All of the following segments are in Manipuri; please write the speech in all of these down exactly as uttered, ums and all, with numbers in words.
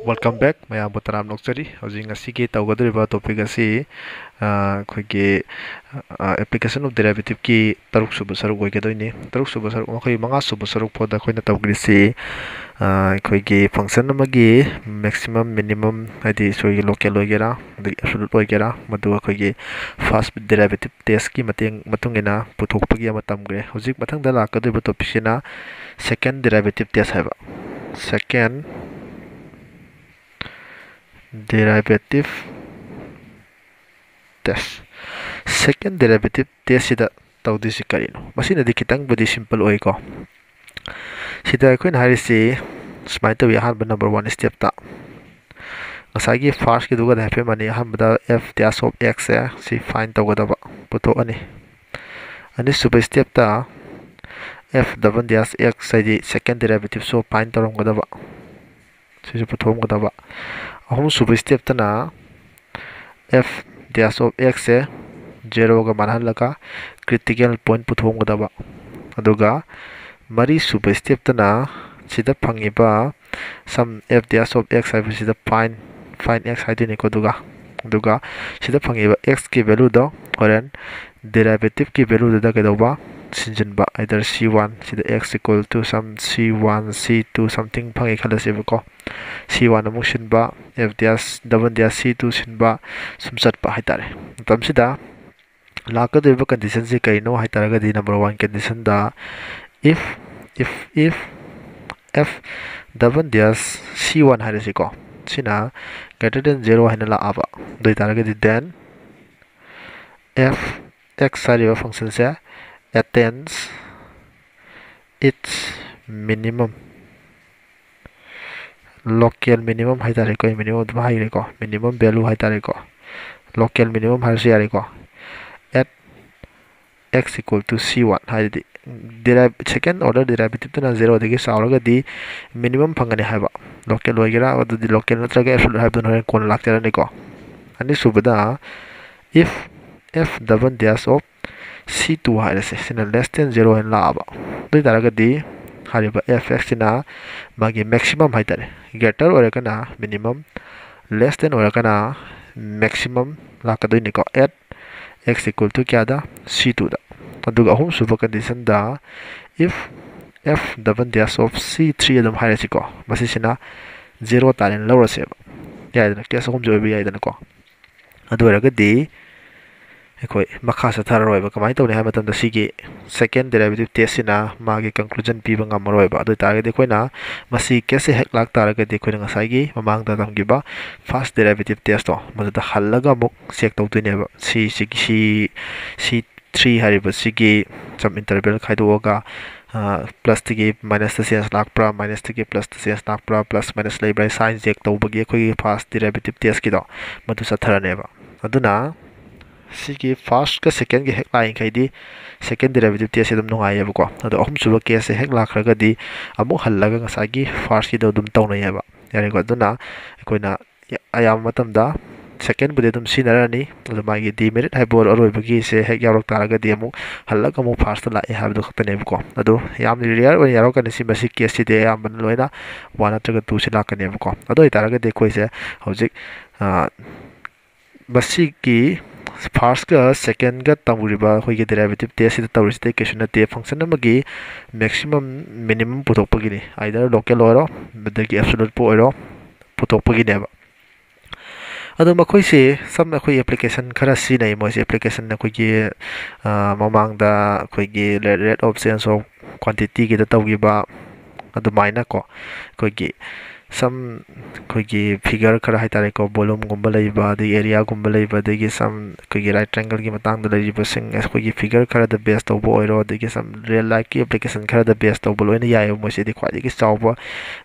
Welcome back, ꯃꯌꯥꯝꯕꯨ ꯇꯔꯥꯝꯅ ꯑꯣꯛꯆꯔꯤ꯫ ꯍꯧꯖꯤꯛ ꯉꯁꯤꯒꯤ ꯇꯧꯒꯗꯧꯔꯤꯕ topic ꯑꯁꯤ ꯑꯩꯈꯣꯏꯒꯤ application of derivative ꯀꯤ ꯇꯔꯨꯛ ꯁꯨꯕ ꯁꯔꯨꯛ ꯑꯣꯏꯒꯗꯣꯏꯅꯤ꯫ ꯇꯔꯨꯛ ꯁꯨꯕ ꯁꯔꯨꯛ, ꯃꯈꯣꯏ ꯃꯉꯥ ꯁꯨꯕ ꯁꯔꯨꯛ ꯐꯥꯎꯗ ꯑꯩꯈꯣꯏꯅ ꯇꯧꯒꯗꯣꯏꯁꯤ ꯑꯩꯈꯣꯏꯒꯤ function ꯑꯃꯒꯤ maximum, minimum, ꯍꯥꯏꯗꯤ ꯑꯩꯈꯣꯏꯒꯤ local ꯑꯣꯏꯒꯦꯔꯥ ꯑꯗꯒꯤ absolute ꯑꯣꯏꯒꯦꯔꯥ, ꯃꯗꯨ ꯑꯩꯈꯣꯏꯒꯤ first derivative test ꯀꯤ ꯃꯇꯦꯡ ꯃꯇꯨꯡ ꯏꯟꯅ ꯄꯨꯊꯣꯛꯄꯒꯤ ꯑꯃ ꯇꯝꯈ꯭ꯔꯦ꯫ ꯍꯧꯖꯤꯛ ꯃꯊꯪꯗ ꯂꯥꯛꯀꯗꯧꯔꯤꯕ topic ꯁꯤꯅ second derivative test ꯍꯥꯏꯕ꯫ Second derivative test, second derivative test ꯁꯤꯗ ꯇꯧꯗꯣꯏꯁꯤ ꯀꯔꯤꯅꯣ? ꯃꯁꯤꯅꯗꯤ ꯈꯤꯇꯪꯕꯨꯗꯤ simple ꯑꯣꯏꯀꯣ꯫ ꯁꯤꯗ ꯑꯩꯈꯣꯏꯅ ꯍꯥꯏꯔꯤꯁꯤ ꯁꯨꯃꯥꯏꯅ ꯇꯧꯏ꯫ ꯑꯍꯥꯟꯕ number one step ꯇ ꯉꯁꯥꯏꯒꯤ first ꯀꯤꯗꯨꯒꯗꯤ ꯍꯥꯏꯐꯦꯠ ꯃꯥꯟꯅꯩ꯫ ꯑꯍꯥꯟꯕꯗ f dash of x ꯁꯦ ꯁꯤ find ꯇꯧꯒꯗꯕ, ꯄꯨꯊꯣꯛꯑꯅꯤ꯫ ꯑꯅꯤꯁꯨꯕ step ꯇ f double dash x, ꯍꯥꯏꯗꯤ second derivative ꯁꯨ find ꯇꯧꯔꯝꯒꯗꯕ, ꯁꯤꯁꯨ ꯄꯨꯊꯣꯛꯑꯝꯒꯗꯕ꯫ ꯑꯍꯨꯝꯁꯨꯕ step ꯇꯅ f dash of x say zero ꯒ ꯃꯥꯟꯅꯍꯜꯂꯒ critical point ꯄꯨꯊꯣꯛꯑꯝꯒꯗꯕ꯫ ꯑꯗꯨꯒ ꯃꯔꯤꯁꯨꯕ step ꯇꯅ ꯁꯤꯗ ꯐꯪꯉꯤꯕ sum f dash of x ꯍꯥꯏꯕꯁꯤꯗ find, find x ꯍꯥꯏꯗꯣꯏꯅꯤꯀꯣ꯫ ꯑꯗꯨꯒ ꯑꯗꯨꯒ ꯁꯤꯗ ꯐꯪꯉꯤꯕ x ꯀꯤ value ꯗꯣ ꯍꯣꯔꯦꯟ derivative ꯀꯤ value ꯗꯨꯗ ꯀꯩꯗꯧꯕ? ꯁꯤꯟꯖꯤꯟꯕ꯫ Either c one, ꯁꯤꯗ x equal to some c one, c two something ꯐꯪꯉꯦ ꯈꯜꯂꯁꯦꯕꯀꯣ꯫ c one ꯑꯃꯨꯛ ꯁꯤꯟꯕ, f dash double dash c two ꯁꯤꯟꯕ, ꯁꯨꯝ ꯆꯠꯄ ꯍꯥꯏꯇꯥꯔꯦ꯫ ꯃꯇꯝꯁꯤꯗ ꯂꯥꯛꯀꯗꯧꯔꯤꯕ condition ꯁꯤ ꯀꯩꯅꯣ ꯍꯥꯏꯇꯥꯔꯒꯗꯤ, number one condition the if, if, if f double dash c one ꯍꯥꯏꯔꯁꯤꯀꯣ, ꯁꯤꯅ greater than zero ꯍꯥꯏꯅ ꯂꯥꯛꯑꯕ, ꯑꯗꯨ ꯑꯣꯏꯇꯥꯔꯒꯗꯤ then f x ꯍꯥꯏꯔꯤꯕ function ꯁꯦ attains its minimum, local minimum ꯍꯥꯏꯇꯥꯔꯦꯀꯣ, minimum ꯑꯗꯨꯝ ꯍꯥꯏꯈ꯭ꯔꯦꯀꯣ, minimum value ꯍꯥꯏꯇꯥꯔꯦꯀꯣ, local minimum ꯍꯥꯏꯔꯁꯨ ꯌꯥꯔꯦꯀꯣ, at x equal to c one ꯍꯥꯏꯔꯗꯤ derive, second order derivative ꯇꯨꯅ zero ꯗꯒꯤ ꯆꯥꯎꯔꯒꯗꯤ minimum ꯐꯪꯒꯅꯤ ꯍꯥꯏꯕ꯫ Local ꯑꯣꯏꯒꯦꯔꯥ, ꯑꯗꯨꯗꯤ local ꯅꯠꯇ꯭ꯔꯒ absolute ꯍꯥꯏꯕꯗꯨꯅ ꯍꯣꯔꯦꯟ ꯀꯣꯟꯅ ꯂꯥꯛꯆꯔꯅꯤꯀꯣ꯫ ꯑꯅꯤꯁꯨꯕꯗ if f double dash of c two ꯍꯥꯏꯔꯁꯦ, ꯁꯤꯅ less than zero ꯍꯥꯏꯅ ꯂꯥꯛꯑꯕ, ꯑꯗꯨ ꯑꯣꯏꯇꯥꯔꯒꯗꯤ ꯍꯥꯏꯔꯤꯕ f x ꯁꯤꯅ ꯃꯥꯒꯤ maximum ꯍꯥꯏꯇꯥꯔꯦ, greater ꯑꯣꯏꯔꯒꯅ minimum, less than ꯑꯣꯏꯔꯒꯅ maximum ꯂꯥꯛꯀꯗꯣꯏꯅꯤꯀꯣ, at x equal to ꯀꯌꯥꯗ? C two ꯗ꯫ ꯑꯗꯨꯒ ꯑꯍꯨꯝꯁꯨꯕ condition the, if f double dash of c three ꯑꯗꯨꯝ ꯍꯥꯏꯔꯁꯤꯀꯣ, ꯃꯁꯤꯁꯤꯅ zero ꯇꯥꯔꯦꯅ ꯂꯧꯔꯁꯦꯕ, ꯌꯥꯏꯗꯅ, case ꯑꯍꯨꯝꯁꯦ ꯑꯣꯏꯕ ꯌꯥꯏꯗꯅꯀꯣ꯫ ꯑꯗꯨ ꯑꯣꯏꯔꯒꯗꯤ ꯑꯩꯈꯣꯏ ꯃꯈꯥ ꯆꯠꯊꯔꯔꯣꯏꯕ꯫ ꯀꯃꯥꯏꯅ ꯇꯧꯅꯤ ꯍꯥꯏꯕ ꯃꯇꯝꯗ, ꯁꯤꯒꯤ second derivative test ꯁꯤꯅ ꯃꯥꯒꯤ conclusion ꯄꯤꯕ ꯉꯝꯃꯔꯣꯏꯕ꯫ ꯑꯗꯨ ꯑꯣꯏꯇꯥꯔꯒꯗꯤ ꯑꯩꯈꯣꯏꯅ ꯃꯁꯤ case ꯁꯦ ꯍꯦꯛ ꯂꯥꯛ ꯇꯥꯔꯒꯗꯤ, ꯑꯩꯈꯣꯏꯅ ꯉꯁꯥꯏꯒꯤ ꯃꯃꯥꯡꯗ ꯇꯝꯈꯤꯕ first derivative test ꯇꯣ, ꯃꯗꯨꯗ ꯍꯜꯂꯒ ꯑꯃꯨꯛ check ꯇꯧꯗꯣꯏꯅꯦꯕ꯫ ꯁꯤ, ꯁꯤꯒꯤ, ꯁꯤ, ꯁꯤ three ꯍꯥꯏꯔꯤꯕꯁꯤꯒꯤ sum interval ꯈꯥꯏꯗꯣꯛꯑꯒ, ꯑ, plus ꯇꯒꯤ minus ꯇ change ꯂꯥꯛꯄ꯭ꯔꯥ, minus ꯇꯒꯤ plus ꯇ change ꯂꯥꯛꯄ꯭ꯔꯥ, plus minus ꯂꯩꯕ꯭ꯔꯥ, sign check ꯇꯧꯕꯒꯤ ꯑꯩꯈꯣꯏꯒꯤ first derivative test ꯀꯤꯗꯣ, ꯃꯗꯨ ꯆꯠꯊꯔꯅꯦꯕ꯫ ꯑꯗꯨꯅ ꯁꯤꯒꯤ first ꯀ second ꯒ ꯍꯦꯛ ꯂꯥꯛꯏꯈꯩꯗꯤ second derivative test ꯁꯦ ꯑꯗꯨꯝ ꯅꯨꯡꯉꯥꯏꯌꯦꯕꯀꯣ꯫ ꯑꯗꯣ ꯑꯍꯨꯝꯁꯨꯕ case ꯁꯦ ꯍꯦꯛ ꯂꯥꯛꯈ꯭ꯔꯒꯗꯤ, ꯑꯃꯨꯛ ꯍꯜꯂꯒ ꯉꯁꯥꯏꯒꯤ first ꯀꯤꯗꯣ ꯑꯗꯨꯝ ꯇꯧꯅꯩꯌꯦꯕ꯫ ꯌꯥꯔꯦꯀꯣ? ꯑꯗꯨꯅ ꯑꯩꯈꯣꯏꯅ ꯑꯌꯥꯝꯕ ꯃꯇꯝꯗ second ꯕꯨꯗꯤ ꯑꯗꯨꯝ ꯁꯤꯖꯤꯟꯅꯔꯅꯤ, ꯑꯗꯣ ꯃꯥꯒꯤ demerit ꯍꯥꯏꯕ ꯑꯣꯏꯔꯣ, ꯑꯔꯣꯏꯕꯒꯤꯁꯦ ꯍꯦꯛ ꯌꯥꯎꯔꯛ ꯇꯥꯔꯒꯗꯤ, ꯑꯃꯨꯛ ꯍꯜꯂꯒ ꯑꯃꯨꯛ first ꯇ ꯂꯥꯛꯑꯦ ꯍꯥꯏꯕꯗꯨ ꯈꯛꯇꯅꯦꯕꯀꯣ꯫ ꯑꯗꯣ ꯌꯥꯝꯅ rare ꯑꯣꯏꯅ ꯌꯥꯎꯔꯛꯀꯅꯤ ꯁꯤ, ꯃꯁꯤ case ꯁꯤꯗꯤ ꯑꯌꯥꯝꯕꯅ ꯂꯣꯏꯅ one ꯅꯠꯇ꯭ꯔꯒ two ꯁꯤ ꯂꯥꯛꯀꯅꯦꯕꯀꯣ꯫ ꯑꯗꯨ ꯑꯣꯏꯇꯥꯔꯒꯗꯤ ꯑꯩꯈꯣꯏꯁꯦ ꯍꯧꯖꯤꯛ, ꯑ, ꯃꯁꯤꯒꯤ first ꯀ second ꯒ ꯇꯧꯔꯤꯕ ꯑꯩꯈꯣꯏꯒꯤ derivative test ꯁꯤꯗ ꯇꯧꯔꯤꯁꯤꯗꯤ ꯀꯩꯁꯨ ꯅꯠꯇꯦ, function ꯑꯃꯒꯤ maximum, minimum ꯄꯨꯊꯣꯛꯄꯒꯤꯅꯤ꯫ Either local ꯑꯣꯏꯔꯣ, ꯑꯗꯒꯤ absolute ꯄꯨ ꯑꯣꯏꯔꯣ, ꯄꯨꯊꯣꯛꯄꯒꯤꯅꯦꯕ꯫ ꯑꯗꯣ ꯃꯈꯣꯏꯁꯦ ꯁꯝꯅ ꯑꯩꯈꯣꯏ application ꯈꯔ ꯁꯤꯖꯤꯟꯅꯩ꯫ ꯃꯣꯏꯁꯦ application ꯑꯩꯈꯣꯏꯒꯤ, ꯑ, ꯃꯃꯥꯡꯗ ꯑꯩꯈꯣꯏꯒꯤ rate of change of quantity ꯒꯤꯗ ꯇꯧꯈꯤꯕ ꯑꯗꯨꯃꯥꯏꯅꯀꯣ, ꯑꯩꯈꯣꯏꯒꯤ some ꯑꯩꯈꯣꯏꯒꯤ figure ꯈꯔ ꯍꯥꯏꯇꯥꯔꯦꯀꯣ, volume ꯒꯨꯝꯕ ꯂꯩꯕ, ꯑꯗꯒꯤ area ꯒꯨꯝꯕ ꯂꯩꯕ, ꯑꯗꯒꯤ some ꯑꯩꯈꯣꯏꯒꯤ right triangle ꯒꯤ ꯃꯇꯥꯡꯗ ꯂꯩꯔꯤꯕꯁꯤꯡ, ꯑꯩꯈꯣꯏꯒꯤ figure ꯈꯔꯗ base ꯇꯧꯕ ꯑꯣꯏꯔꯣ, ꯑꯗꯒꯤ some real life ꯀꯤ application ꯈꯔꯗ base ꯇꯧꯕ ꯂꯣꯏꯅ ꯌꯥꯏꯑꯕ꯫ ꯃꯣꯏꯁꯤꯗꯤ ꯈ꯭ꯋꯥꯏꯗꯒꯤ ꯆꯥꯎꯕ,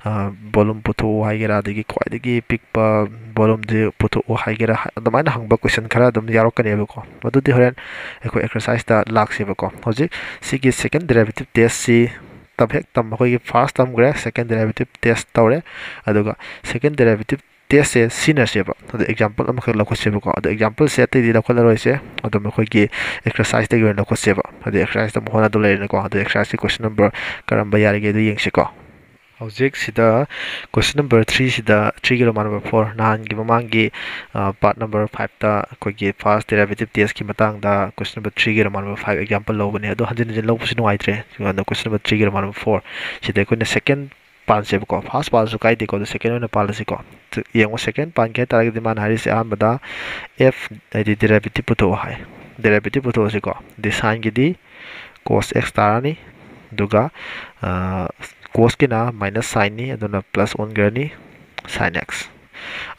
ꯑ, volume ꯄꯨꯊꯣꯛꯎ ꯍꯥꯏꯒꯦꯔꯥ, ꯑꯗꯒꯤ ꯈ꯭ꯋꯥꯏꯗꯒꯤ ꯄꯤꯛꯄ volume ꯁꯦ ꯄꯨꯊꯣꯛꯎ ꯍꯥꯏꯒꯦꯔꯥ, ꯑꯗꯨꯃꯥꯏꯅ ꯍꯪꯕ question ꯈꯔ ꯑꯗꯨꯝ ꯌꯥꯎꯔꯛꯀꯅꯦꯕꯀꯣ꯫ ꯃꯗꯨꯗꯤ ꯍꯣꯔꯦꯟ ꯑꯩꯈꯣꯏ exercise ꯇ ꯂꯥꯛꯁꯦꯕꯀꯣ꯫ ꯍꯧꯖꯤꯛ ꯁꯤꯒꯤ second derivative test ꯁꯤ ꯇꯝ-, ꯍꯦꯛ ꯇꯝ-, ꯑꯩꯈꯣꯏꯒꯤ first ꯇꯝꯈ꯭ꯔꯦ, second derivative test ꯇꯧꯔꯦ, ꯑꯗꯨꯒ second derivative ꯇꯦꯁꯁꯦ ꯁꯤꯖꯤꯟꯅꯁꯦꯕ꯫ ꯑꯗꯣ ꯑꯦꯛꯖꯥꯝꯄꯜ ꯑꯃꯈꯛ ꯂꯧꯈꯠꯁꯦꯕꯀꯣ꯫ ꯑꯗꯣ ꯑꯦꯛꯖꯥꯝꯄꯜꯁꯦ ꯑꯇꯩꯗꯤ ꯂꯧꯈꯠꯂꯔꯣꯏꯁꯦ, ꯑꯗꯨꯝ ꯑꯩꯈꯣꯏꯒꯤ ꯑꯦꯛꯁꯔꯁꯥꯏꯁꯇꯒꯤ ꯑꯣꯏꯅ ꯂꯧꯈꯠꯁꯦꯕ꯫ ꯑꯗꯣ ꯑꯦꯛꯁꯔꯁꯥꯏꯁꯇ ꯑꯃꯨꯛ ꯍꯣꯠꯅꯗꯧ ꯂꯩꯔꯦꯅꯀꯣ꯫ ꯑꯗꯣ ꯑꯦꯛꯁꯔꯁꯥꯏꯁꯀꯤ ꯀꯣꯏꯁꯟ ꯅꯝꯕꯔ ꯀꯔꯝꯕ ꯌꯥꯔꯤꯒꯦ ꯑꯗꯨ ꯌꯦꯡꯁꯤꯀꯣ꯫ ꯍꯧꯖꯤꯛ ꯁꯤꯗ ꯀꯣꯏꯁꯟ ꯅꯝꯕꯔ ꯊ꯭ꯔꯤꯁꯤꯗ, ꯊ꯭ꯔꯤꯒꯤ ꯔꯣꯃꯥꯟ ꯅꯝꯕꯔ ꯐꯣꯔ, ꯅꯍꯥꯟꯒꯤ ꯃꯃꯥꯡꯒꯤ ꯄꯥꯔꯠ ꯅꯝꯕꯔ ꯐꯥꯏꯚꯇ ꯑꯩꯈꯣꯏꯒꯤ ꯐꯥꯔꯁ ꯗꯦꯔꯥꯏꯚꯦꯇꯤꯞ ꯇꯦꯁꯀꯤ ꯃꯇꯥꯡꯗ ꯀꯣꯏꯁꯟ ꯅꯝꯕꯔ ꯊ꯭ꯔꯤꯒꯤ ꯔꯣꯃꯥꯟ ꯅꯝꯕꯔ ꯐꯥꯏꯚ ꯑꯦꯛꯖꯥꯝꯄꯜ ꯂꯧꯕꯅꯦ꯫ ꯑꯗꯣ ꯍꯟꯖꯤꯟ ꯍꯟꯖꯤꯟ ꯂꯧꯕꯁꯨ ꯅꯨꯡꯉꯥꯏꯇ꯭ꯔꯦ꯫ ꯑꯗꯣ ꯀꯣꯏꯁꯟ ꯅꯝꯕꯔ ꯊ꯭ꯔꯤꯒꯤ ꯔꯣꯃꯥꯟ ꯅꯝꯕꯔ ꯐꯣꯔ ꯁꯤꯗ ꯑꯩꯈꯣꯏꯅ ꯁꯦꯀꯦꯟ ꯄꯥꯜꯂꯁꯦꯕꯀꯣ꯫ ꯐꯥꯔꯁ ꯄꯥꯜꯂꯁꯨ ꯀꯥꯏꯗꯦꯀꯣ, ꯑꯗꯣ ꯁꯦꯀꯦꯟ ꯑꯣꯏꯅ ꯄꯥꯜꯂꯁꯤꯀꯣ꯫ ꯌꯦꯡꯉꯣ, ꯁꯦꯀꯦꯟ ꯄꯥꯟꯒꯦ ꯍꯥꯏ ꯇꯥꯔꯒꯗꯤ ꯃꯥꯅ ꯍꯥꯏꯔꯤꯁꯦ ꯑꯍꯥꯟꯕꯗ ꯑꯦꯐ ꯍꯥꯏꯗꯤ ꯗꯦꯔꯥꯏꯚꯦꯇꯤꯞ ꯄꯨꯊꯣꯛꯑꯣ ꯍꯥꯏ꯫ ꯗꯦꯔꯥꯏꯚꯦꯇꯤꯞ ꯄꯨꯊꯣꯛꯑꯁꯤꯀꯣ꯫ ꯗꯤ ꯁꯥꯏꯟꯒꯤꯗꯤ ꯀꯣꯁ ꯑꯦꯛꯁ ꯇꯥꯔꯅꯤ, ꯑꯗꯨꯒ ꯀꯣꯁꯀꯤꯅ ꯃꯥꯏꯅꯁ ꯁꯥꯏꯟꯅꯤ, ꯑꯗꯨꯅ ꯄ꯭ꯂꯁ ꯑꯣꯟꯈ꯭ꯔꯅꯤ ꯁꯥꯏꯟ ꯑꯦꯛꯁ꯫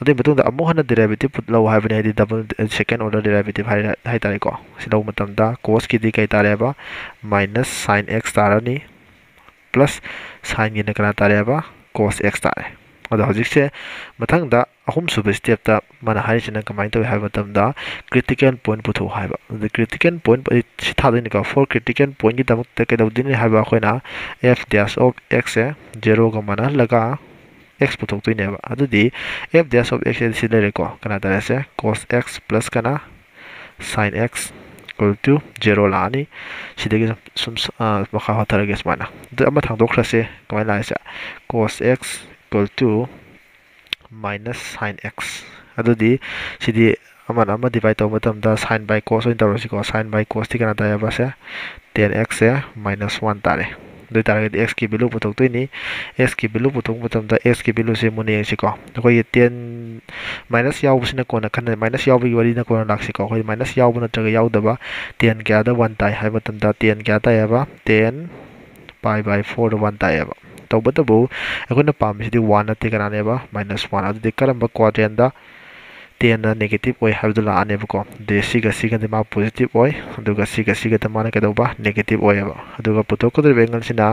ꯑꯗꯨꯒꯤ ꯃꯇꯨꯡꯗ ꯑꯃꯨꯛ ꯍꯟꯅ ꯗꯦꯔꯥꯏꯚꯦꯇꯤꯞ ꯂꯧ ꯍꯥꯏꯕꯅꯤ, ꯍꯥꯏꯗꯤ ꯗꯕꯜ, ꯁꯦꯀꯦꯟ ꯑꯣꯔꯗꯔ ꯗꯦꯔꯥꯏꯚꯦꯇꯤꯞ ꯍꯥꯏ ꯍꯥꯏꯇꯥꯔꯦꯀꯣ꯫ ꯁꯤ ꯂꯧꯕ ꯃꯇꯝꯗ ꯀꯣꯁꯀꯤꯗꯤ ꯀꯩ ꯇꯥꯔꯦꯕ? ꯃꯥꯏꯅꯁ ꯁꯥꯏꯟ ꯑꯦꯛꯁ ꯇꯥꯔꯅꯤ, ꯄ꯭ꯂꯁ ꯁꯥꯏꯟꯒꯤꯅ ꯀꯅꯥ ꯇꯥꯔꯦꯕ? ꯀꯣꯁ ꯑꯦꯛꯁ ꯇꯥꯔꯦ꯫ ꯑꯗꯣ ꯍꯧꯖꯤꯛꯁꯦ ꯃꯊꯪꯗ ꯑꯍꯨꯝꯁꯨꯕ ꯁ꯭ꯇꯦꯞꯇ ꯃꯥꯅ ꯍꯥꯏꯔꯤꯁꯤꯅ ꯀꯃꯥꯏꯅ ꯇꯧꯏ ꯍꯥꯏꯕ ꯃꯇꯝꯗ, ꯀ꯭ꯔꯤꯇꯤꯀꯦꯜ ꯄꯣꯏꯟꯠ ꯄꯨꯊꯣꯛꯎ ꯍꯥꯏꯕ꯫ ꯑꯗꯨ ꯀ꯭ꯔꯤꯇꯤꯀꯦꯜ ꯄꯣꯏꯟꯠ ꯑꯩ ꯁꯤ ꯊꯥꯗꯣꯏꯅꯤꯀꯣ꯫ ꯐꯣꯔ ꯀ꯭ꯔꯤꯇꯤꯀꯦꯜ ꯄꯣꯏꯟꯠꯀꯤꯗꯃꯛꯇ ꯀꯩꯗꯧꯗꯣꯏꯅꯤ ꯍꯥꯏꯕ? ꯑꯩꯈꯣꯏꯅ ꯑꯦꯐ ꯗꯦꯁ ꯑꯣꯐ ꯑꯦꯛꯁꯁꯦ ꯖꯦꯔꯣꯒ ꯃꯥꯟꯅꯍꯜꯂꯒ ꯑꯦꯛꯁ ꯄꯨꯊꯣꯛꯇꯣꯏꯅꯦꯕ꯫ ꯑꯗꯨꯗꯤ ꯑꯦꯐ ꯗꯦꯁ ꯑꯣꯐ ꯑꯦꯛꯁꯁꯦ ꯁꯤ ꯂꯩꯔꯦꯀꯣ꯫ ꯀꯅꯥ ꯇꯥꯔꯦꯁꯦ? ꯀꯣꯁ ꯑꯦꯛꯁ ꯄ꯭ꯂꯁ ꯀꯅꯥ? Sign X equal two zero ꯂꯥꯛꯑꯅꯤ꯫ ꯁꯤꯗꯒꯤ ꯁꯨꯝ, ꯁꯨꯝ, ꯑ, ꯃꯈꯥ ꯍꯣꯠꯊꯔꯒꯦ ꯁꯨꯃꯥꯏꯅ꯫ ꯑꯗꯨ ꯑꯃ ꯊꯥꯡꯗꯣꯛꯈ꯭ꯔꯁꯦ꯫ ꯀꯃꯥꯏꯅ ꯂꯥꯛꯏꯁꯦ? Cos X equal to minus sine X. ꯑꯗꯨꯗꯤ ꯁꯤꯗꯤ ꯑꯃꯅ ꯑꯃ ꯗꯤꯚꯥꯏꯠ ꯇꯧꯕ ꯃꯇꯝꯗ ꯁꯥꯏꯟ ꯕꯥꯏ ꯀꯣꯁ ꯑꯣꯏꯅ ꯇꯧꯔꯁꯤꯀꯣ꯫ ꯁꯥꯏꯟ ꯕꯥꯏ ꯀꯣꯁꯇꯤ ꯀꯅꯥ ꯇꯥꯏ ꯍꯥꯏꯕꯁꯦ? ꯇꯦꯟ ꯑꯦꯛꯁꯁꯦ ꯃꯥꯏꯅꯁ ꯋꯥꯟ ꯇꯥꯔꯦ꯫ ꯑꯗꯨ ꯑꯣꯏ ꯇꯥꯔꯒꯗꯤ ꯑꯦꯛꯁꯀꯤ ꯚꯦꯂꯨ ꯄꯨꯊꯣꯛꯇꯣꯏꯅꯤ꯫ ꯑꯦꯛꯁꯀꯤ ꯚꯦꯂꯨ ꯄꯨꯊꯣꯛꯄ ꯃꯇꯝꯗ ꯑꯦꯛꯁꯀꯤ ꯚꯦꯂꯨꯁꯦ ꯃꯨꯟꯅ ꯌꯦꯡꯁꯤꯀꯣ꯫ ꯑꯩꯈꯣꯏꯒꯤ ꯇꯦꯟ ꯃꯥꯏꯅꯁ ꯌꯥꯎꯕꯁꯤꯅ ꯀꯣꯟꯅ ꯈꯟꯅ, ꯃꯥꯏꯅꯁ ꯌꯥꯎꯕꯒꯤ ꯋꯥꯔꯤꯅ ꯀꯣꯟꯅ ꯂꯥꯛꯁꯤꯀꯣ꯫ ꯑꯩꯈꯣꯏ ꯃꯥꯏꯅꯁ ꯌꯥꯎꯕ ꯅꯠꯇ꯭ꯔꯒ ꯌꯥꯎꯗꯕ, ꯇꯦꯟ ꯀꯌꯥꯗ ꯋꯥꯟ ꯇꯥꯏ ꯍꯥꯏꯕ ꯃꯇꯝꯗ, ꯇꯦꯟ ꯀꯌꯥ ꯇꯥꯏ ꯍꯥꯏꯕ? ꯇꯦꯟ ꯄꯥꯏ ꯕꯥꯏ ꯐꯣꯔꯗ ꯋꯥꯟ ꯇꯥꯏꯌꯦꯕ꯫ ꯇꯧꯕꯇꯕꯨ ꯑꯩꯈꯣꯏꯅ ꯄꯥꯝꯃꯤꯁꯤꯗꯤ ꯋꯥꯟ ꯅꯠꯇꯦ, ꯀꯅꯥꯅꯦꯕ? Minus one. ꯑꯗꯨꯗꯤ ꯀꯔꯝꯕ ꯀ꯭ꯋꯥꯗ꯭ꯔꯦꯟꯗ ꯇꯦꯟꯅ ꯅꯦꯒꯦꯇꯤꯞ ꯑꯣꯏ ꯍꯥꯏꯕꯗꯨ ꯂꯥꯛꯑꯅꯦꯕꯀꯣ꯫ ꯑꯗꯨꯗꯤ ꯁꯤꯒ ꯁꯤꯒꯗꯤ ꯃꯥ ꯄꯣꯖꯤꯇꯤꯞ ꯑꯣꯏ, ꯑꯗꯨꯒ ꯁꯤꯒ ꯁꯤꯒꯗ ꯃꯥꯅ ꯀꯩꯗꯧꯕ? ꯅꯦꯒꯦꯇꯤꯞ ꯑꯣꯏꯌꯦꯕ꯫ ꯑꯗꯨꯒ ꯄꯨꯊꯣꯛꯀꯗꯧꯔꯤꯕ ꯑꯦꯡꯒꯜꯁꯤꯅ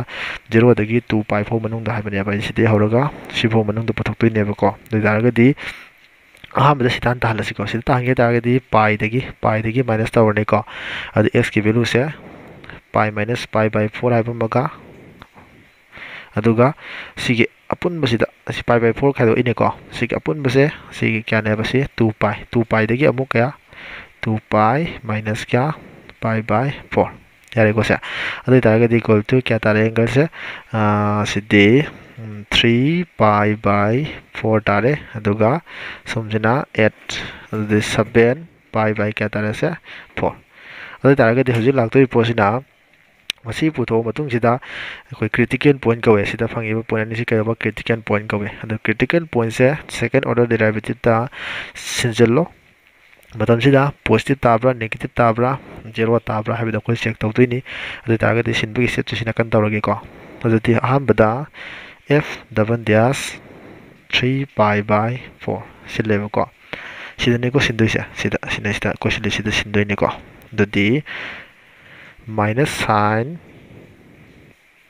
ꯖꯦꯔꯣꯗꯒꯤ ꯇꯨ ꯄꯥꯏ ꯐꯥꯎ ꯃꯅꯨꯡꯗ ꯍꯥꯏꯕꯅꯦꯕ꯫ ꯑꯩ ꯁꯤꯗꯩ ꯍꯧꯔꯒ ꯁꯤꯐꯥꯎ ꯃꯅꯨꯡꯗ ꯄꯨꯊꯣꯛꯇꯣꯏꯅꯦꯕꯀꯣ꯫ ꯑꯗꯨ ꯑꯣꯏ ꯇꯥꯔꯒꯗꯤ ꯑꯍꯥꯟꯕꯗ ꯁꯤꯗ ꯍꯥꯟꯅ ꯇꯥꯍꯜꯂꯁꯤꯀꯣ꯫ ꯁꯤꯗ ꯇꯥꯍꯟꯒꯦ ꯍꯥꯏ ꯇꯥꯔꯒꯗꯤ ꯄꯥꯏꯗꯒꯤ, ꯄꯥꯏꯗꯒꯤ ꯃꯥꯏꯅꯁ ꯇꯧꯔꯅꯤꯀꯣ꯫ ꯑꯗꯨ ꯑꯦꯛꯁꯀꯤ ꯚꯦꯂꯨꯁꯦ ꯄꯥꯏ ꯃꯥꯏꯅꯁ ꯄꯥꯏ ꯕꯥꯏ ꯐꯣꯔ ꯍꯥꯏꯕ ꯑꯃꯒ, ꯑꯗꯨꯒ ꯁꯤꯒꯤ ꯑꯄꯨꯟꯕꯁꯤꯗ, ꯑꯁꯤ pi by four ꯈꯥꯏꯗꯣꯛꯏꯅꯦꯀꯣ꯫ ꯁꯤꯒꯤ ꯑꯄꯨꯟꯕꯁꯦ, ꯁꯤꯒꯤ ꯀꯌꯥꯅꯦꯕ? ꯁꯤ two pi꯫ Two piꯗꯒꯤ ꯑꯃꯨꯛ ꯀꯌꯥ? Two pi minus ꯀꯌꯥ? Pi by four꯫ ꯌꯥꯔꯦꯀꯣ ꯁꯦ? ꯑꯗꯨ ꯑꯣꯏꯇꯥꯔꯒꯗꯤ equal to ꯀꯌꯥ ꯇꯥꯔꯦ? Angleꯁꯦ, ꯑꯥ, ꯁꯤꯗꯤ, ꯎꯝ, three pi by four ꯇꯥꯔꯦ꯫ ꯑꯗꯨꯒ ꯁꯣꯝꯁꯤꯅ eight, ꯑꯗꯨꯗꯤ seven pi by ꯀꯌꯥ ꯇꯥꯔꯦ ꯁꯦ? Four꯫ ꯑꯗꯨ ꯑꯣꯏꯇꯥꯔꯒꯗꯤ ꯍꯧꯖꯤꯛ ꯂꯥꯛꯇꯣꯔꯤꯕ ꯄꯣꯠꯁꯤꯅ, ꯃꯁꯤ ꯄꯨꯊꯣꯛꯑ ꯃꯇꯨꯡꯁꯤꯗ ꯑꯩꯈꯣꯏ critical point ꯀꯧꯋꯦ꯫ ꯁꯤꯗ ꯐꯪꯉꯤꯕ point ꯑꯅꯤꯁꯤ ꯀꯩꯗꯧꯕ? Critical point ꯀꯧꯋꯦ꯫ ꯑꯗꯣ critical pointꯁꯦ second order derivativeꯇ ꯁꯤꯟꯖꯜꯂꯣ꯫ ꯃꯇꯝꯁꯤꯗ positive ꯇꯥꯕ꯭ꯔꯥ, negative ꯇꯥꯕ꯭ꯔꯥ, zero ꯇꯥꯕ꯭ꯔꯥ ꯍꯥꯏꯕꯗꯣ ꯑꯩꯈꯣꯏ check ꯇꯧꯗꯣꯏꯅꯤ꯫ ꯑꯗꯨ ꯑꯣꯏꯇꯥꯔꯒꯗꯤ ꯁꯤꯟꯕꯒꯤ stepꯁꯦ ꯁꯤ ꯅꯥꯀꯟ ꯇꯧꯔꯒꯦꯀꯣ꯫ ꯑꯗꯨꯗꯤ ꯑꯍꯥꯟꯕꯗ F double dash three pi by four ꯁꯤꯜꯂꯦꯕꯀꯣ꯫ ꯁꯤꯗꯅꯦꯀꯣ ꯁꯤꯟꯗꯣꯏꯁꯦ꯫ ꯁꯤꯗ, ꯁꯤꯅ ꯁꯤꯗ ꯑꯩꯈꯣꯏ ꯁꯤꯜꯂꯤꯁꯤꯗ ꯁꯤꯟꯗꯣꯏꯅꯦꯀꯣ꯫ ꯑꯗꯨꯗꯤ minus sine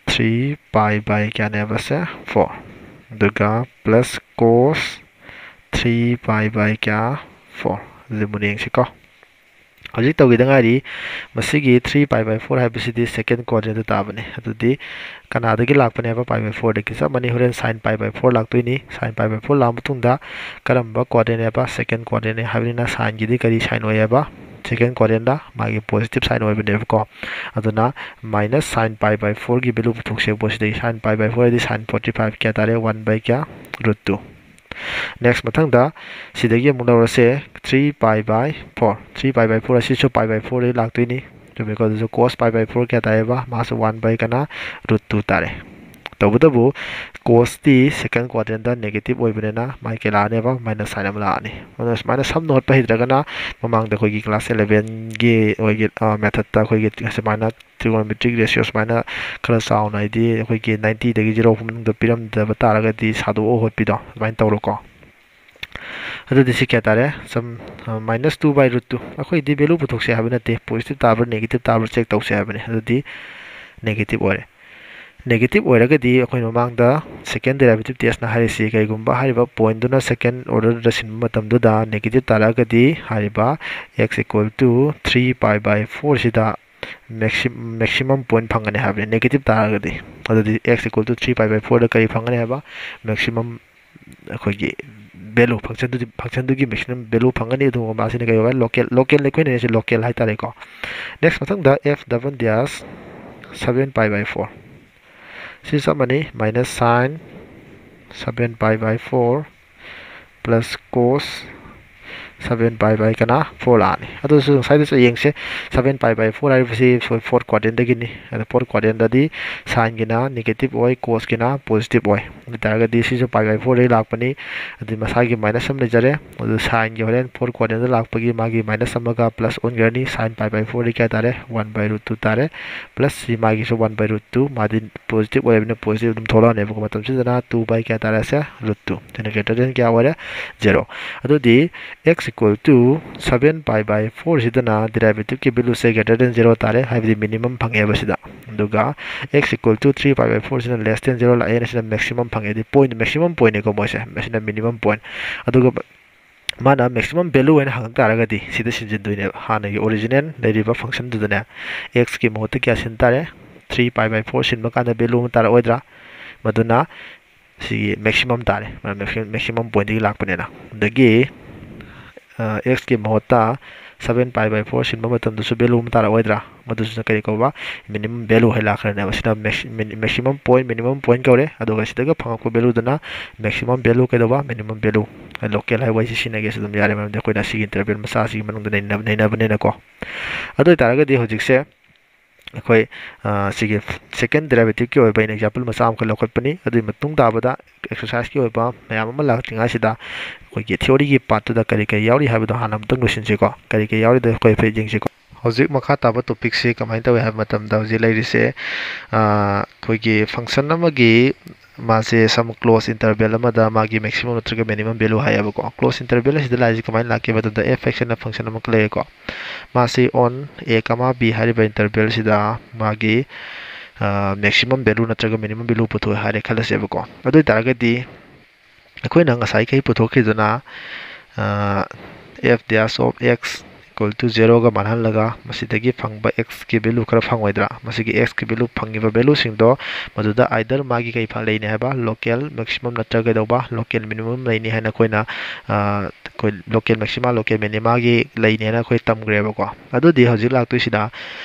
three pi by ꯀꯌꯥꯅꯦꯕ say? Four꯫ ꯑꯗꯨꯒ plus cos three pi by ꯀꯌꯥ? Four꯫ ꯑꯗꯨꯗꯤ ꯃꯨꯟꯅ ꯌꯦꯡꯁꯤꯀꯣ꯫ ꯍꯧꯖꯤꯛ ꯇꯧꯈꯤꯗ ꯉꯥꯏꯔꯤ꯫ ꯃꯁꯤꯒꯤ three pi by four ꯍꯥꯏꯕꯁꯤꯗꯤ second quadrantꯇ ꯇꯥꯕꯅꯤ꯫ ꯑꯗꯨꯗꯤ ꯀꯅꯥꯗꯒꯤ ꯂꯥꯛꯄꯅꯦꯕ? Pi by fourꯗꯒꯤ꯫ ꯆꯞ ꯃꯥꯟꯅꯩ, ꯍꯣꯔꯦꯟ sine pi by four ꯂꯥꯛꯇꯣꯏꯅꯤ꯫ Sine pi by four ꯂꯥꯛꯑ ꯃꯇꯨꯡꯗ ꯀꯔꯝꯕ quadrantꯅꯦꯕ? Second quadrantꯅꯦ ꯍꯥꯏꯕꯅꯤꯅ sineꯒꯤꯗꯤ ꯀꯔꯤ sign ꯑꯣꯏꯌꯦꯕ? Second quadrantꯇ ꯃꯥꯒꯤ positive sign ꯑꯣꯏꯕꯅꯦꯕꯀꯣ꯫ ꯑꯗꯨꯅ minus sine pi by fourꯒꯤ value ꯄꯨꯊꯣꯛꯁꯦꯕ ꯁꯤꯗꯒꯤ꯫ Sine pi by four ꯍꯥꯏꯗꯤ sine forty five ꯀꯌꯥ ꯇꯥꯔꯦ? One by ꯀꯌꯥ? Root two꯫ Next, ꯃꯊꯪꯗ ꯁꯤꯗꯒꯤ ꯑꯃꯨꯛ ꯂꯧꯔꯁꯦ three pi by four꯫ Three pi by four ꯑꯁꯤꯁꯨ pi by fourꯗꯒꯤ ꯂꯥꯛꯇꯣꯏꯅꯤ꯫ ꯆꯨꯝꯃꯤꯀꯣ? ꯑꯗꯨꯁꯨ cos pi by four ꯀꯌꯥ ꯇꯥꯏꯌꯦꯕ? ꯃꯥꯁꯨ one by ꯀꯅꯥ? Root two ꯇꯥꯔꯦ꯫ ꯇꯧꯕꯇꯕꯨ cosꯇꯤ second quadrantꯇ negative ꯑꯣꯏꯕꯅꯤꯅ ꯃꯥꯏ ꯀꯌꯥ ꯂꯥꯛꯑꯅꯦꯕ? Minus sign ꯑꯃ ꯂꯥꯛꯑꯅꯤ꯫ ꯑꯗꯨꯅ ꯁꯨꯃꯥꯏꯅ ꯁꯝꯅ ꯍꯣꯠꯄ ꯍꯩꯇ꯭ꯔꯒꯅ ꯃꯃꯥꯡꯗ ꯑꯩꯈꯣꯏꯒꯤ class elevenꯒꯤ ꯑꯩꯈꯣꯏꯒꯤ, ꯑ, methodꯇ ꯑꯩꯈꯣꯏꯒꯤ ꯁꯨꯃꯥꯏꯅ trigonometric ratio ꯁꯨꯃꯥꯏꯅ ꯈꯔ ꯆꯥꯎꯅ, ꯍꯥꯏꯗꯤ ꯑꯩꯈꯣꯏꯒꯤ ninetyꯗꯒꯤ zero ꯐꯥꯎ ꯃꯅꯨꯡꯗ ꯄꯤꯔꯝꯗꯕ ꯇꯥꯔꯒꯗꯤ ꯁꯥꯗꯣꯛꯑ ꯍꯣꯠꯄꯤꯗꯣ ꯑꯗꯨꯃꯥꯏꯅ ꯇꯧꯔꯣꯀꯣ꯫ ꯑꯗꯨꯗꯤ ꯁꯤ ꯀꯌꯥ ꯇꯥꯔꯦ? Some, ꯑ, minus two by root two꯫ ꯑꯩꯈꯣꯏꯗꯤ value ꯄꯨꯊꯣꯛꯁꯦ ꯍꯥꯏꯕ ꯅꯠꯇꯦ, positive ꯇꯥꯕ꯭ꯔꯥ negative ꯇꯥꯕ꯭ꯔꯥ check ꯇꯧꯁꯦ ꯍꯥꯏꯕꯅꯤ꯫ ꯑꯗꯨꯗꯤ negative ꯑꯣꯏꯔꯦ꯫ Negative ꯑꯣꯏꯔꯒꯗꯤ ꯑꯩꯈꯣꯏ ꯃꯃꯥꯡꯗ second derivative testꯅ ꯍꯥꯏꯔꯤꯁꯤ, ꯀꯩꯒꯨꯝꯕ ꯍꯥꯏꯔꯤꯕ pointꯗꯨꯅ second orderꯗ ꯁꯤꯟꯕ ꯃꯇꯝꯗꯨꯗ negative ꯇꯥꯔꯛꯑꯒꯗꯤ ꯍꯥꯏꯔꯤꯕ x equal to three pi by fourꯁꯤꯗ maximum point ꯐꯪꯒꯅꯤ ꯍꯥꯏꯕꯅꯤ, negative ꯇꯥꯔꯒꯗꯤ꯫ ꯑꯗꯨꯗꯤ x equal to three pi by fourꯗ ꯀꯔꯤ ꯐꯪꯒꯅꯤ ꯍꯥꯏꯕ? Maximum ꯑꯩꯈꯣꯏꯒꯤ value, functionꯗꯨꯗꯤ, functionꯗꯨꯒꯤ maximum value ꯐꯪꯒꯅꯤ꯫ ꯑꯗꯨꯒ ꯃꯥꯁꯤꯅ ꯀꯩ ꯑꯣꯏ? Local, local ꯑꯩꯈꯣꯏꯅ ꯍꯥꯏꯁꯦ local ꯍꯥꯏꯇꯥꯔꯦꯀꯣ꯫ Next, ꯃꯊꯪꯗ f double dash seven pi by four꯫ ꯁꯤ ꯆꯞ ꯃꯥꯟꯅꯩ, minus sine seven pi by four plus cos seven pi by ꯀꯅꯥ? Four ꯂꯥꯛꯑꯅꯤ꯫ ꯑꯗꯨꯁꯨ ꯉꯁꯥꯏꯗꯁꯨ ꯌꯦꯡꯁꯦ, seven pi by four ꯍꯥꯏꯔꯤꯕꯁꯤ fourth quadrantꯗꯒꯤꯅꯤ꯫ ꯑꯗꯣ fourth quadrantꯗꯗꯤ sineꯒꯤꯅ negative ꯑꯣꯏ, cosꯀꯤꯅ positive ꯑꯣꯏ꯫ ꯑꯗꯨ ꯑꯣꯏꯇꯥꯔꯒꯗꯤ ꯁꯤꯁꯨ pi by fourꯗꯒꯤ ꯂꯥꯛꯄꯅꯤ꯫ ꯑꯗꯨꯗꯤ ꯃꯁꯥꯒꯤ minus ꯑꯃ ꯂꯩꯖꯔꯦ꯫ ꯑꯗꯨ sineꯒꯤ ꯍꯣꯔꯦꯟ fourth quadrantꯗ ꯂꯥꯛꯄꯒꯤ ꯃꯥꯒꯤ minus ꯑꯃꯒ plus ꯑꯣꯟꯈ꯭ꯔꯅꯤ꯫ Sine pi by fourꯗꯤ ꯀꯌꯥ ꯇꯥꯔꯦ? One by root two ꯇꯥꯔꯦ꯫ Plus ꯁꯤ ꯃꯥꯒꯤꯁꯨ one by root two, ꯃꯥꯗꯤ positive ꯑꯣꯏꯔꯕꯅꯤꯅ positive ꯑꯗꯨꯝ ꯊꯣꯛꯂꯛꯑꯅꯦꯕꯀꯣ꯫ ꯃꯇꯝꯁꯤꯗꯅ two by ꯀꯌꯥ ꯇꯥꯔꯦ? ꯁꯦ, root two꯫ ꯁꯤꯅ greater than ꯀꯌꯥ ꯑꯣꯏꯔꯦ? Zero꯫ ꯑꯗꯨꯗꯤ x equal to seven pi by four ꯁꯤꯗꯅ derivative ꯀꯤ value ꯁꯦ greater than zero ꯇꯥꯔꯦ, ꯍꯥꯏꯕꯗꯤ minimum ꯐꯪꯉꯦꯕ ꯁꯤꯗ꯫ ꯑꯗꯨꯒ x equal to three pi by four ꯁꯤꯅ less than zero ꯂꯥꯛꯑꯦꯅ, ꯁꯤꯅ maximum ꯐꯪꯉꯦ꯫ ꯑꯗꯨꯗꯤ point, maximum pointꯅꯤꯀꯣ ꯃꯣꯏꯁꯦ, ꯃꯁꯤꯅ minimum point꯫ ꯑꯗꯨꯒ ꯃꯥꯅ maximum value ꯍꯥꯏꯅ ꯍꯪꯉꯛ ꯇꯥꯔꯒꯗꯤ ꯁꯤꯗ ꯁꯤꯟꯖꯤꯟꯗꯣꯏꯅꯦꯕ, ꯍꯥꯟꯅꯒꯤ original ꯂꯩꯔꯤꯕ functionꯗꯨꯗꯅꯦ x ꯀꯤ ꯃꯍꯨꯠꯇ ꯀꯌꯥ ꯁꯤꯟ ꯇꯥꯔꯦ? Three pi by four ꯁꯤꯟꯕ ꯀꯥꯟꯗ value ꯑꯃ ꯇꯥꯔꯛꯑꯣꯏꯗ꯭ꯔꯥ? ꯃꯗꯨꯅ ꯁꯤꯒꯤ maximum ꯇꯥꯔꯦ, maximum pointꯗꯒꯤ ꯂꯥꯛꯄꯅꯤꯅ꯫ ꯑꯗꯒꯤ x ꯀꯤ ꯃꯍꯨꯠꯇ seven pi by four ꯁꯤꯟꯕ ꯃꯇꯝꯗꯁꯨ value ꯑꯃ ꯇꯥꯔꯛꯑꯣꯏꯗ꯭ꯔꯥ? ꯃꯗꯨꯁꯤꯅ ꯀꯔꯤ ꯀꯧꯕ? Minimum value ꯍꯥꯏ ꯂꯥꯛꯈ꯭ꯔꯅꯦꯕ꯫ ꯁꯤꯅ max-, min-, maximum point, minimum point ꯀꯧꯔꯦ꯫ ꯑꯗꯨꯒ ꯁꯤꯗꯒ ꯐꯪꯉꯛꯄ valueꯗꯨꯅ maximum value ꯀꯩꯗꯧꯕ? Minimum value꯫ Local ꯍꯥꯏꯕ ꯋꯥꯍꯩꯁꯤ ꯁꯤꯖꯤꯟꯅꯒꯦꯁꯨ ꯑꯗꯨꯝ ꯌꯥꯔꯦ, ꯃꯔꯝꯗꯤ ꯑꯩꯈꯣꯏꯅ ꯁꯤꯒꯤ interval ꯃꯆꯥꯁꯤꯒꯤ ꯃꯅꯨꯡꯗ ꯅꯩꯅꯕ-, ꯅꯩꯅꯕꯅꯤꯅꯀꯣ꯫ ꯑꯗꯨ ꯑꯣꯏꯇꯥꯔꯒꯗꯤ ꯍꯧꯖꯤꯛꯁꯦ ꯑꯩꯈꯣꯏ, ꯑ, ꯁꯤꯒꯤ second derivativeꯀꯤ ꯑꯣꯏꯕ ꯑꯩꯅ example ꯃꯆꯥ ꯑꯃꯈꯛ ꯂꯧꯈꯠꯄꯅꯤ꯫ ꯑꯗꯨꯒꯤ ꯃꯇꯨꯡ ꯇꯥꯕꯗ exerciseꯀꯤ ꯑꯣꯏꯕ ꯃꯌꯥꯝ ꯑꯃ ꯂꯥꯛꯇ꯭ꯔꯤꯉꯩꯁꯤꯗ ꯑꯩꯈꯣꯏꯒꯤ theoryꯒꯤ partꯇꯨꯗ ꯀꯔꯤ ꯀꯔꯤ ꯌꯥꯎꯔꯤ ꯍꯥꯏꯕꯗꯣ ꯍꯥꯟꯅ ꯑꯃꯨꯛꯇꯪ ꯂꯣꯏꯁꯤꯟꯁꯤꯀꯣ꯫ ꯀꯔꯤ ꯀꯔꯤ ꯌꯥꯎꯔꯤꯗꯣ ꯑꯩꯈꯣꯏ ꯍꯥꯏꯐꯦꯠ ꯌꯦꯡꯁꯤꯀꯣ꯫ ꯍꯧꯖꯤꯛ ꯃꯈꯥ ꯇꯥꯕ topicꯁꯤ ꯀꯃꯥꯏꯅ ꯇꯧꯏ ꯍꯥꯏꯕ ꯃꯇꯝꯗ, ꯍꯧꯖꯤꯛ ꯂꯩꯔꯤꯁꯦ, ꯑ, ꯑꯩꯈꯣꯏꯒꯤ function ꯑꯃꯒꯤ ꯃꯥꯁꯦ some closed interval ꯑꯃꯗ ꯃꯥꯒꯤ maximum ꯅꯠꯇ꯭ꯔꯒ minimum value ꯍꯥꯏꯌꯦꯕꯀꯣ꯫ Closed interval ꯑꯁꯤꯗ ꯂꯥꯛꯏꯁꯦ ꯀꯃꯥꯏꯅ ꯂꯥꯛꯀꯦ ꯍꯥꯏꯕ ꯃꯇꯝꯗ, f(x) ꯍꯥꯏꯅ function ꯑꯃ ꯂꯩꯔꯦꯀꯣ꯫ ꯃꯥꯁꯤ on a comma b ꯍꯥꯏꯔꯤꯕ intervalꯁꯤꯗ ꯃꯥꯒꯤ, ꯑ, maximum value ꯅꯠꯇ꯭ꯔꯒ minimum value ꯄꯨꯊꯣꯛꯑꯦ ꯍꯥꯏꯔꯦ ꯈꯜꯂꯁꯦꯕꯀꯣ꯫ ꯑꯗꯨ ꯑꯣꯏꯇꯥꯔꯒꯗꯤ ꯑꯩꯈꯣꯏꯅ ꯉꯁꯥꯏꯈꯩ ꯄꯨꯊꯣꯛꯈꯤꯗꯨꯅ, ꯑ, f dash of x equal to zeroꯒ ꯃꯥꯟꯍꯜꯂꯒ ꯃꯁꯤꯗꯒꯤ ꯐꯪꯕ x ꯀꯤ value ꯈꯔ ꯐꯪꯉꯣꯏꯗ꯭ꯔꯥ? ꯃꯁꯤꯒꯤ x ꯀꯤ value ꯐꯪꯉꯤꯕ valueꯁꯤꯡꯗꯣ ꯃꯗꯨꯗ either ꯃꯥꯒꯤ ꯀꯩ ꯐ-, ꯂꯩꯅꯤ ꯍꯥꯏꯕ, local maximum ꯅꯠꯇ꯭ꯔꯒ ꯀꯩꯗꯧꯕ, local minimum ꯂꯩꯅꯤ ꯍꯥꯏꯅ ꯑꯩꯈꯣꯏꯅ, ꯑ, ꯑꯩꯈꯣꯏ local maxima, local minimaꯒꯤ ꯂꯩꯅꯤ ꯍꯥꯏꯅ ꯑꯩꯈꯣꯏ ꯇꯝꯈ꯭ꯔꯦꯕꯀꯣ꯫ ꯑꯗꯨꯗꯤ ꯍꯧꯖꯤꯛ ꯂꯥꯛꯇꯣꯏꯁꯤꯅ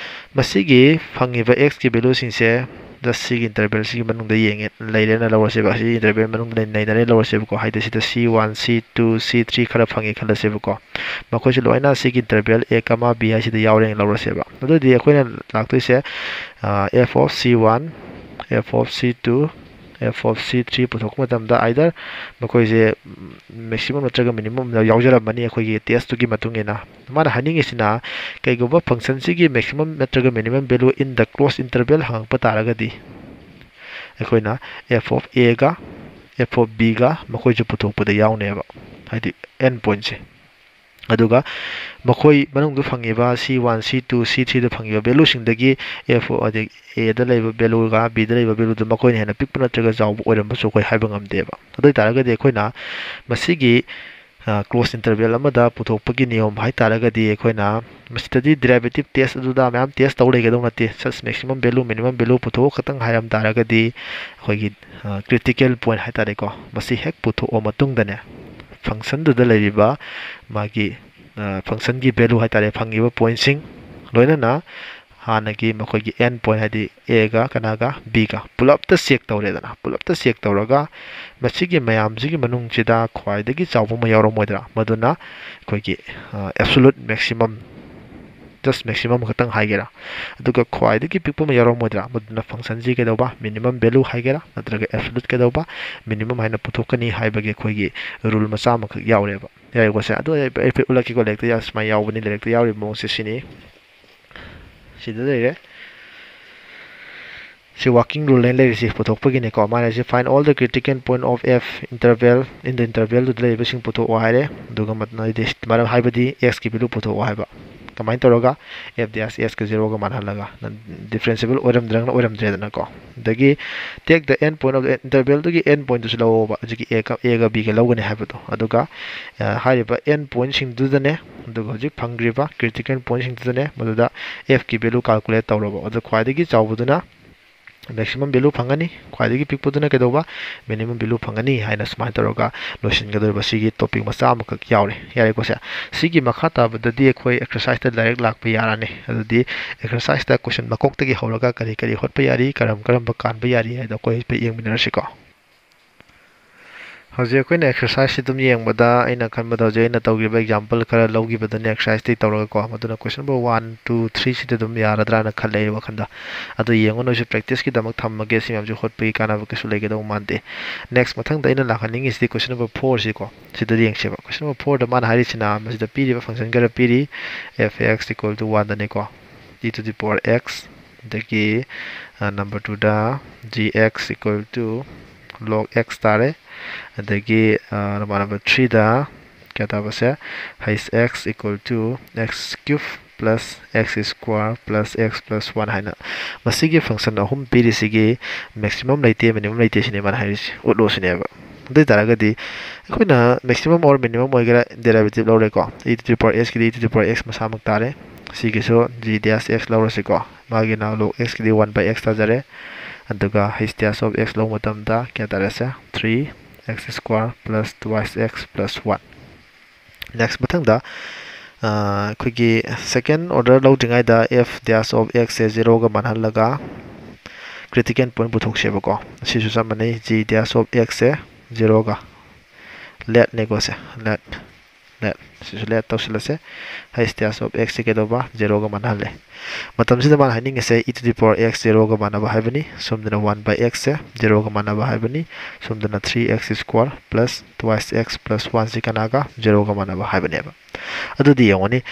ꯃꯁꯤꯒꯤ ꯐꯪꯉꯤꯕ x ꯀꯤ valueꯁꯤꯡꯁꯦ just ꯁꯤꯒꯤ intervalꯁꯤꯒꯤ ꯃꯅꯨꯡꯗ ꯌꯦꯡꯉꯦ, ꯂꯩꯔꯦꯅ ꯂꯧꯔꯁꯦꯕ꯫ ꯁꯤ interval ꯃꯅꯨꯡꯗ ꯂꯩ-, ꯂꯩꯅꯔꯦ ꯂꯧꯔꯁꯦꯕꯀꯣ꯫ ꯍꯥꯏꯗꯤ ꯁꯤꯗ C one, C two, C three ꯈꯔ ꯐꯪꯉꯦ ꯈꯜꯂꯁꯦꯕꯀꯣ꯫ ꯃꯈꯣꯏꯁꯦ ꯂꯣꯏꯅ ꯁꯤꯒꯤ interval A, B ꯍꯥꯏꯁꯤꯗ ꯌꯥꯎꯔꯦꯅ ꯂꯧꯔꯁꯦꯕ꯫ ꯑꯗꯨꯗꯤ ꯑꯩꯈꯣꯏꯅ ꯂꯥꯛꯇꯣꯏꯁꯦ, ꯑ, f of C one, f of C two, f of C three ꯄꯨꯊꯣꯛꯄ ꯃꯇꯝꯗ either ꯃꯈꯣꯏꯁꯦ, ꯎꯝ, maximum ꯅꯠꯇ꯭ꯔꯒ minimum ꯌꯥꯎꯖꯔꯝꯃꯅꯤ ꯑꯩꯈꯣꯏꯒꯤ testꯇꯨꯒꯤ ꯃꯇꯨꯡ ꯏꯟꯅ꯫ ꯃꯥꯅ ꯍꯥꯏꯅꯤꯡꯉꯤꯁꯤꯅ ꯀꯩꯒꯨꯝꯕ functionꯁꯤꯒꯤ maximum ꯅꯠꯇ꯭ꯔꯒ minimum value in the closed interval ꯍꯪꯉꯛꯄ ꯇꯥꯔꯒꯗꯤ ꯑꯩꯈꯣꯏꯅ f of Aꯒ f of Bꯒ ꯃꯈꯣꯏꯁꯨ ꯄꯨꯊꯣꯛꯄꯗ ꯌꯥꯎꯅꯦꯕ, ꯍꯥꯏꯗꯤ end pointꯁꯦ꯫ ꯑꯗꯨꯒ ꯃꯈꯣꯏ ꯃꯅꯨꯡꯗ ꯐꯪꯉꯤꯕ C one, C two, C threeꯗ ꯐꯪꯉꯤꯕ valueꯁꯤꯡꯗꯒꯤ f ꯑꯗꯒꯤ Aꯗ ꯂꯩꯕ valueꯒ Bꯗ ꯂꯩꯕ valueꯗꯨ ꯃꯈꯣꯏꯅ ꯍꯦꯟꯅ ꯄꯤꯛꯄ ꯅꯠꯇ꯭ꯔꯒ ꯆꯥꯎꯕ ꯑꯣꯏꯔꯝꯕꯁꯨ ꯑꯩꯈꯣꯏ ꯍꯥꯏꯕ ꯉꯝꯗꯦꯕ꯫ ꯑꯗꯨ ꯑꯣꯏ ꯇꯥꯔꯒꯗꯤ ꯑꯩꯈꯣꯏꯅ ꯃꯁꯤꯒꯤ, ꯑ, closed interval ꯑꯃꯗ ꯄꯨꯊꯣꯛꯄꯒꯤ ꯅꯤꯌꯣꯝ ꯍꯥꯏ ꯇꯥꯔꯒꯗꯤ ꯑꯩꯈꯣꯏꯅ ꯃꯁꯤꯗꯗꯤ derivative test ꯑꯗꯨꯗ ꯃꯌꯥꯝ test ꯇꯧ ꯂꯩꯒꯗꯧ ꯅꯠꯇꯦ꯫ Just maximum value, minimum value ꯄꯨꯊꯣꯛꯑ ꯈꯛꯇꯪ ꯍꯥꯏꯔꯝ ꯇꯥꯔꯒꯗꯤ ꯑꯩꯈꯣꯏꯒꯤ, ꯑ, critical point ꯍꯥꯏ ꯇꯥꯔꯦꯀꯣ, ꯃꯁꯤ ꯍꯦꯛ ꯄꯨꯊꯣꯛꯑ ꯃꯇꯨꯡꯗꯅꯦ functionꯗꯨꯗ ꯂꯩꯔꯤꯕ ꯃꯥꯒꯤ, ꯑ, functionꯒꯤ value ꯍꯥꯏ ꯇꯥꯔꯦ, ꯐꯪꯉꯤꯕ pointꯁꯤꯡ ꯂꯣꯏꯅꯅ ꯍꯥꯟꯅꯒꯤ ꯃꯈꯣꯏꯒꯤ end point ꯍꯥꯏꯗꯤ Aꯒ ꯀꯅꯥꯒ Bꯒ ꯄꯨꯂꯞꯇ check ꯇꯧꯔꯦꯗꯅ, ꯄꯨꯂꯞꯇ check ꯇꯧꯔꯒ ꯃꯁꯤꯒꯤ ꯃꯌꯥꯝꯁꯤꯒꯤ ꯃꯅꯨꯡꯁꯤꯗ ꯈ꯭ꯋꯥꯏꯗꯒꯤ ꯆꯥꯎꯕ ꯑꯃ ꯌꯥꯎꯔꯝꯃꯣꯏꯗ꯭ꯔꯥ? ꯃꯗꯨꯅ ꯑꯩꯈꯣꯏꯒꯤ, ꯑ, absolute maximum, just maximum ꯈꯛꯇꯪ ꯍꯥꯏꯒꯦꯔꯥ? ꯑꯗꯨꯒ ꯈ꯭ꯋꯥꯏꯗꯒꯤ ꯄꯤꯛꯄ ꯑꯃ ꯌꯥꯎꯔꯝꯃꯣꯏꯗ꯭ꯔꯥ? ꯃꯗꯨꯅ functionꯁꯤ ꯀꯩꯗꯧꯕ? Minimum value ꯍꯥꯏꯒꯦꯔꯥ ꯅꯠꯇ꯭ꯔꯒ absolute ꯀꯩꯗꯧꯕ? Minimum ꯍꯥꯏꯅ ꯄꯨꯊꯣꯛꯀꯅꯤ ꯍꯥꯏꯕꯒꯤ ꯑꯩꯈꯣꯏꯒꯤ rule ꯃꯆꯥ ꯑꯃꯈꯛ ꯌꯥꯎꯔꯦꯕ꯫ ꯌꯥꯏꯀꯣ ꯁꯦ? ꯑꯗꯨ ꯑꯩ ꯍꯥꯏꯐꯦꯠ ꯎꯠꯂꯛꯀꯦꯀꯣ, ꯂꯥꯏꯔꯤꯛꯇ ꯌꯥ-, ꯁꯨꯃꯥꯏꯅ ꯌꯥꯎꯕꯅꯤ, ꯂꯥꯏꯔꯤꯛꯇ ꯌꯥꯎꯔꯤꯕ ꯃꯑꯣꯡꯁꯦ ꯁꯤꯅꯤ꯫ ꯁꯤꯗ ꯂꯩꯔꯦ꯫ ꯁꯤ working rule ꯍꯥꯏꯅ ꯂꯩꯔꯤꯁꯤ ꯄꯨꯊꯣꯛꯄꯒꯤꯅꯤꯀꯣ꯫ ꯃꯥꯅ ꯍꯥꯏꯁꯦ, "Find all the critical point of F interval in the interval"ꯗꯨꯗ ꯂꯩꯔꯤꯕꯁꯤꯡ ꯄꯨꯊꯣꯛꯑꯣ ꯍꯥꯏꯔꯦ꯫ ꯑꯗꯨꯒ ꯃꯠ-, ꯍꯥꯏꯗꯤ ꯃꯔꯝ ꯍꯥꯏꯕꯗꯤ x ꯀꯤ value ꯄꯨꯊꯣꯛꯑꯣ ꯍꯥꯏꯕ꯫ ꯀꯃꯥꯏꯅ ꯇꯧꯔꯒ? F dash S ꯀ zero ꯒ ꯃꯥꯟꯅꯍꯜꯂꯒ, differentiable ꯑꯣꯏꯔꯝꯗ꯭ꯔꯒꯅ ꯑꯣꯏꯔꯝꯗ꯭ꯔꯦꯗꯅꯀꯣ꯫ ꯑꯗꯒꯤ take the end point of the interval ꯗꯨꯒꯤ end point ꯇꯨꯁꯨ ꯂꯧꯑꯣꯕ, ꯍꯧꯖꯤꯛꯀꯤ A ꯒ, A ꯒ B ꯒ ꯂꯧꯒꯅꯤ ꯍꯥꯏꯕꯗꯣ꯫ ꯑꯗꯨꯒ, ꯑ, ꯍꯥꯏꯔꯤꯕ end point ꯁꯤꯡꯗꯨꯗꯅꯦ, ꯑꯗꯨꯒ ꯍꯧꯖꯤꯛ ꯐꯪꯈ꯭ꯔꯤꯕ critical point ꯁꯤꯡꯗꯨꯗꯅꯦ, ꯃꯗꯨꯗ F ꯀꯤ value calculate ꯇꯧꯔꯕ꯫ ꯑꯗꯨ ꯈ꯭ꯋꯥꯏꯗꯒꯤ ꯆꯥꯎꯕꯗꯨꯅ maximum value ꯐꯪꯒꯅꯤ, ꯈ꯭ꯋꯥꯏꯗꯒꯤ ꯄꯤꯛꯄꯗꯨꯅ ꯀꯩꯗꯧꯕ? Minimum value ꯐꯪꯒꯅꯤ ꯍꯥꯏꯅ ꯁꯨꯃꯥꯏꯅ ꯇꯧꯔꯒ ꯂꯣꯏꯁꯤꯟꯒꯗꯧꯔꯤꯕ꯫ ꯁꯤꯒꯤ topic ꯃꯆꯥ ꯑꯃꯈꯛ ꯌꯥꯎꯔꯦ꯫ ꯌꯥꯔꯦꯀꯣ ꯁꯦ? ꯁꯤꯒꯤ ꯃꯈꯥ ꯇꯥꯕꯗꯗꯤ ꯑꯩꯈꯣꯏ exercise ꯇ direct ꯂꯥꯛꯄ ꯌꯥꯔꯅꯤ꯫ ꯑꯗꯨꯗꯤ exercise ꯇ question ꯃꯀꯣꯛꯇꯒꯤ ꯍꯧꯔꯒ ꯀꯔꯤ ꯀꯔꯤ ꯍꯣꯠꯄ ꯌꯥꯔꯤ, ꯀꯔꯝ ꯀꯔꯝꯕ ꯀꯥꯟꯕ ꯌꯥꯔꯤ ꯍꯥꯏꯗꯣ ꯑꯩꯈꯣꯏ ꯍꯥꯏꯐꯦꯠ ꯌꯦꯡꯃꯤꯟꯅꯔꯁꯤꯀꯣ꯫ ꯍꯧꯖꯤꯛ ꯑꯩꯈꯣꯏꯅ exercise ꯁꯤ ꯑꯗꯨꯝ ꯌꯦꯡꯕꯗ, ꯑꯩꯅ ꯈꯟꯕꯗ ꯍꯧꯖꯤꯛ ꯑꯩꯅ ꯇꯧꯈꯤꯕ example ꯈꯔ ꯂꯧꯈꯤꯕꯗꯅꯦ, exercise ꯇꯒꯤ ꯇꯧꯔꯒꯀꯣ, ꯃꯗꯨꯅ question number one, two, three ꯁꯤꯗꯤ ꯑꯗꯨꯝ ꯌꯥꯔꯗ꯭ꯔꯥꯅ ꯈꯜꯂꯦ ꯑꯩ ꯋꯥꯈꯜꯗ꯫ ꯑꯗꯨ ꯌꯦꯡꯉꯣ, ꯅꯣꯏꯁꯨ practice ꯀꯤꯗꯃꯛ ꯊꯝꯃꯒꯦ꯫ ꯁꯤ ꯃꯌꯥꯝꯁꯦ ꯍꯣꯠꯄꯒꯤ ꯀꯥꯟꯅꯕ ꯀꯩꯁꯨ ꯂꯩꯒꯗꯧ ꯃꯥꯟꯗꯦ꯫ Next, ꯃꯊꯪꯗ ꯑꯩꯅ ꯂꯥꯛꯍꯟꯅꯤꯡꯉꯤꯁꯤꯗꯤ question number four ꯁꯤꯀꯣ, ꯁꯤꯗ ꯌꯦꯡꯁꯦꯕ꯫ Question number four ꯗ ꯃꯥꯅ ꯍꯥꯏꯔꯤꯁꯤꯅ, ꯃꯁꯤꯗ ꯄꯤꯔꯤꯕ function ꯈꯔ ꯄꯤꯔꯤ, F X equal to one ꯗꯅꯦꯀꯣ, e to the power x, ꯑꯗꯒꯤ, ꯑ, number two the g x equal to log x ꯇꯥꯔꯦ, ꯑꯗꯒꯤ, ꯑ, number three ꯗ ꯀꯌꯥ ꯇꯥꯕꯁꯦ, h x equal to x cube plus x square plus x plus one ꯍꯥꯏꯅ ꯃꯁꯤꯒꯤ function ꯑꯍꯨꯝ ꯄꯤꯔꯤꯁꯤꯒꯤ maximum ꯂꯩꯇꯦ, minimum ꯂꯩꯇꯦ ꯁꯤꯅꯦ ꯃꯥꯅ ꯍꯥꯏꯔꯤꯁꯦ, ꯎꯠꯂꯣ ꯁꯤꯅꯦꯕ꯫ ꯑꯗꯨ ꯑꯣꯏ ꯇꯥꯔꯒꯗꯤ ꯑꯩꯈꯣꯏꯅ maximum or minimum ꯑꯣꯏꯒꯦꯔꯥ derivative ꯂꯧꯔꯦꯀꯣ, e to the power x ꯀꯤꯗꯤ e to the power x ꯃꯁꯥꯃꯛ ꯇꯥꯔꯦ꯫ ꯁꯤꯒꯤꯁꯨ g dash x ꯂꯧꯔꯁꯤꯀꯣ, ꯃꯥꯒꯤꯅ log x ꯀꯤꯗꯤ one by x ꯇꯥꯖꯔꯦ꯫ ꯑꯗꯨꯒ h dash of x ꯂꯧꯕ ꯃꯇꯝꯗ ꯀꯌꯥ ꯇꯥꯔꯦꯁꯦ? Three x square plus twice x plus one꯫ Next, ꯃꯊꯪꯗ, ꯑ, ꯑꯩꯈꯣꯏꯒꯤ second order ꯂꯧꯗ꯭ꯔꯤꯉꯩꯗ f dash of x say zero ꯒ ꯃꯥꯟꯅꯍꯜꯂꯒ critical point ꯄꯨꯊꯣꯛꯁꯦꯕꯀꯣ꯫ ꯁꯤꯁꯨ ꯆꯞ ꯃꯥꯟꯅꯩ, g dash of x say zero ꯒ, let ꯅꯦꯀꯣ ꯁꯦ, let, let, ꯁꯤꯁꯨ let ꯇꯧꯁꯤꯜꯂꯁꯦ꯫ H dash of x ꯁꯦ ꯀꯩꯗꯧꯕ? Zero ꯒ ꯃꯥꯟꯅꯍꯜꯂꯦ꯫ ꯃꯇꯝꯁꯤꯗ ꯃꯥꯅ ꯍꯥꯏꯅꯤꯡꯉꯤꯁꯦ e to the power x zero ꯒ ꯃꯥꯟꯅꯕ ꯍꯥꯏꯕꯅꯤ, ꯁꯣꯝꯗꯅ one by x say zero ꯒ ꯃꯥꯟꯅꯕ ꯍꯥꯏꯕꯅꯤ, ꯁꯣꯝꯗꯅ three x square plus twice x plus one ꯁꯤ ꯀꯅꯥꯒ? Zero ꯒ ꯃꯥꯟꯅꯕ ꯍꯥꯏꯕꯅꯦꯕ꯫ ꯑꯗꯨꯗꯤ ꯌꯦꯡꯉꯨꯅꯤ,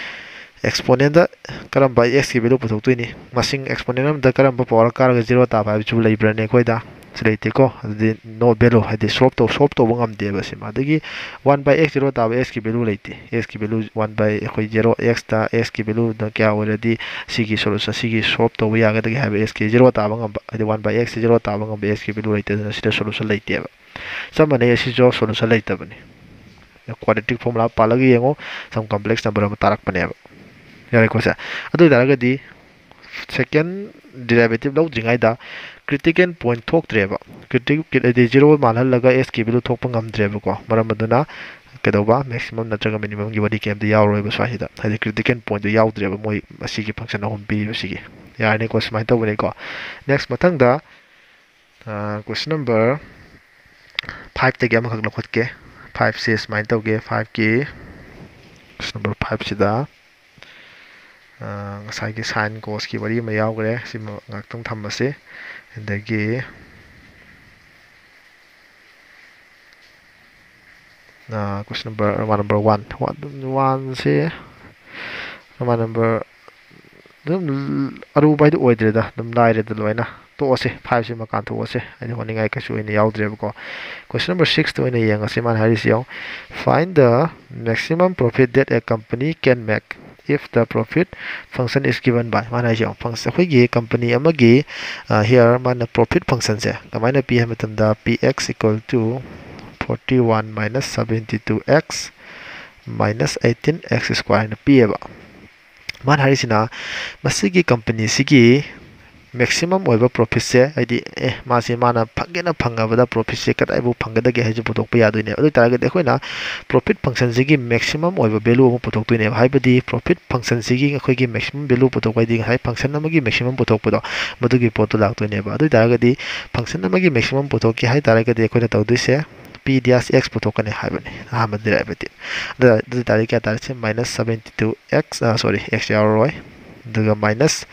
exponent ꯗ ꯀꯔꯝꯕ x ꯀꯤ value ꯄꯨꯊꯣꯛꯇꯣꯏꯅꯤ? ꯃꯁꯤꯡ exponent ꯑꯃꯗ ꯀꯔꯝꯕ power ꯀꯥꯔꯒ zero ꯇꯥꯕ ꯍꯥꯏꯕꯁꯤꯕꯨ ꯂꯩꯕ꯭ꯔꯅꯦ ꯑꯩꯈꯣꯏꯗ? ꯁꯤ ꯂꯩꯇꯦꯀꯣ꯫ ꯑꯗꯨꯗꯤ no value, ꯍꯥꯏꯗꯤ solve ꯇꯧ solve ꯇꯧꯕ ꯉꯝꯗꯦꯕ ꯁꯤꯃ꯫ ꯑꯗꯒꯤ one by x zero ꯇꯥꯕ x ꯀꯤ value ꯂꯩꯇꯦ꯫ X ꯀꯤ value one by ꯑꯩꯈꯣꯏ zero, x ꯇ x ꯀꯤ value ꯅ ꯀꯌꯥ ꯑꯣꯏꯔꯗꯤ ꯁꯤꯒꯤ solution, ꯁꯤꯒꯤ solve ꯇꯧꯕ ꯌꯥꯒꯗꯒꯦ ꯍꯥꯏꯕ x ꯀꯤ zero ꯇꯥꯕ ꯉꯝꯕ, ꯍꯥꯏꯗꯤ one by x zero ꯇꯥꯕ ꯉꯝꯕ x ꯀꯤ value ꯂꯩꯇꯦ꯫ ꯑꯗꯨꯅ ꯁꯤꯗ solution ꯂꯩꯇꯦꯕ꯫ ꯆꯞ ꯃꯥꯟꯅꯩ, ꯑꯁꯤꯁꯨ solution ꯂꯩꯇꯕꯅꯤ꯫ Quadratic formula ꯄꯥꯜꯂꯒ ꯌꯦꯡꯉꯣ, some complex number ꯑꯃ ꯇꯥꯔꯛꯄꯅꯦꯕ꯫ ꯌꯥꯔꯦꯀꯣ ꯁꯦ? ꯑꯗꯨ ꯑꯣꯏꯇꯥꯔꯒꯗꯤ second derivative ꯂꯧꯗ꯭ꯔꯤꯉꯩꯗ critical point ꯊꯣꯛꯇ꯭ꯔꯦꯕ꯫ Critical ꯍꯥꯏꯗꯤ zero ꯃꯥꯜꯍꯜꯂꯒ x ꯀꯤ value ꯊꯣꯛꯄ ꯉꯝꯗ꯭ꯔꯦꯕꯀꯣ꯫ ꯃꯔꯝ ꯑꯗꯨꯅ ꯀꯩꯗꯧꯕ, maximum ꯅꯠꯇ꯭ꯔꯒ minimum ꯒꯤ ꯋꯥꯔꯤ ꯀꯩꯝꯇ ꯌꯥꯎꯔꯣꯏꯕ ꯁ꯭ꯋꯥꯏꯁꯤꯗ, ꯍꯥꯏꯗꯤ critical point ꯇꯨ ꯌꯥꯎꯗ꯭ꯔꯦꯕ ꯃꯣꯏ ꯑꯁꯤꯒꯤ function ꯑꯍꯨꯝ ꯄꯤꯔꯤꯕꯁꯤꯒꯤ꯫ ꯌꯥꯔꯅꯤꯀꯣ, ꯁꯨꯃꯥꯏꯅ ꯇꯧꯕꯅꯤꯀꯣ꯫ Next, ꯃꯊꯪꯗ question number five ꯇꯒꯤ ꯑꯃꯈꯛ ꯂꯧꯈꯠꯀꯦ꯫ Five ꯁꯦ ꯁꯨꯃꯥꯏꯅ ꯇꯧꯒꯦ꯫ Five ꯀꯤ question number five ꯁꯤꯗ ꯉꯁꯥꯏꯒꯤ sine cos ꯀꯤ ꯋꯥꯔꯤ ꯑꯃ ꯌꯥꯎꯈ꯭ꯔꯦ, ꯁꯤꯃ ꯉꯥꯛꯇꯪ ꯊꯝꯃꯁꯤ꯫ ꯑꯗꯒꯤ question number, Roman number one, one ꯁꯦ Roman number ꯑꯗꯨꯝ ꯑꯔꯨꯕ ꯍꯥꯏꯗꯨ ꯑꯣꯏꯗ꯭ꯔꯦꯗ, ꯑꯗꯨꯝ ꯂꯥꯏꯔꯦꯗ ꯂꯣꯏꯅ꯫ ꯇꯣꯛꯑꯁꯦ, five ꯁꯤꯃ ꯀꯥꯟꯊꯣꯛꯑꯁꯦ, ꯍꯥꯏꯗꯤ ꯍꯣꯠꯅꯤꯡꯉꯥꯏ ꯀꯩꯁꯨ ꯑꯣꯏꯅ ꯌꯥꯎꯗ꯭ꯔꯦꯕꯀꯣ꯫ Question number six ꯇ ꯑꯣꯏꯅ ꯌꯦꯡꯉꯁꯤ, ꯃꯥꯅ ꯍꯥꯏꯔꯤꯁꯤ ꯌꯦꯡꯉꯣ, "Find the maximum profit that a company can make if the profit function is given by", ꯃꯥꯅ ꯍꯥꯏꯁꯦ ꯌꯦꯡꯉꯣ, ꯑꯩꯈꯣꯏꯒꯤ company ꯑꯃꯒꯤ here ꯃꯥꯅ profit function ꯁꯦ ꯀꯃꯥꯏꯅ ꯄꯤ ꯍꯥꯏꯕ ꯃꯇꯝꯗ, P X equal to forty one minus seventy two X minus eighteen X square ꯍꯥꯏꯅ ꯄꯤꯌꯦꯕ꯫ ꯃꯥꯅ ꯍꯥꯏꯔꯤꯁꯤꯅ ꯃꯁꯤꯒꯤ company ꯁꯤꯒꯤ maximum ꯑꯣꯏꯕ profit ꯁꯦ, ꯍꯥꯏꯗꯤ ꯑꯦ ꯃꯥꯁꯦ ꯃꯥꯅ ꯐꯪꯒꯦꯅ ꯐꯪꯉꯕꯗ profit ꯁꯦ ꯀꯗꯥꯏꯐꯥꯎ ꯐꯪꯒꯗꯒꯦ ꯍꯥꯏꯁꯦ ꯄꯨꯊꯣꯛꯄ ꯌꯥꯗꯣꯏꯅꯦꯕ꯫ ꯑꯗꯨ ꯑꯣꯏꯇꯥꯔꯒꯗꯤ ꯑꯩꯈꯣꯏꯅ profit function ꯁꯤꯒꯤ maximum ꯑꯣꯏꯕ value ꯑꯃ ꯄꯨꯊꯣꯛꯇꯣꯏꯅꯦꯕ꯫ ꯍꯥꯏꯕꯗꯤ profit function ꯁꯤꯒꯤ ꯑꯩꯈꯣꯏꯒꯤ maximum value ꯄꯨꯊꯣꯛꯄ ꯍꯥꯏꯗꯤ ꯉꯁꯥꯏ function ꯑꯃꯒꯤ maximum ꯄꯨꯊꯣꯛꯄꯗꯣ, ꯃꯗꯨꯒꯤ ꯄꯣꯠꯇꯣ ꯂꯥꯛꯇꯣꯏꯅꯦꯕ꯫ ꯑꯗꯨ ꯑꯣꯏꯇꯥꯔꯒꯗꯤ function ꯑꯃꯒꯤ maximum ꯄꯨꯊꯣꯛꯀꯦ ꯍꯥꯏ ꯇꯥꯔꯒꯗꯤ ꯑꯩꯈꯣꯏꯅ ꯇꯧꯗꯣꯏꯁꯦ P dash X ꯄꯨꯊꯣꯛꯀꯅꯤ ꯍꯥꯏꯕꯅꯤ ꯑꯍꯥꯟꯕ derivative꯫ ꯑꯗꯨ ꯑꯗꯨ ꯑꯣꯏꯇꯥꯔꯗꯤ ꯀꯌꯥ ꯇꯥꯔꯦ? ꯁꯤ minus seventy two X, sorry, X ꯌꯥꯎꯔꯔꯣꯏ꯫ ꯑꯗꯨꯒ minus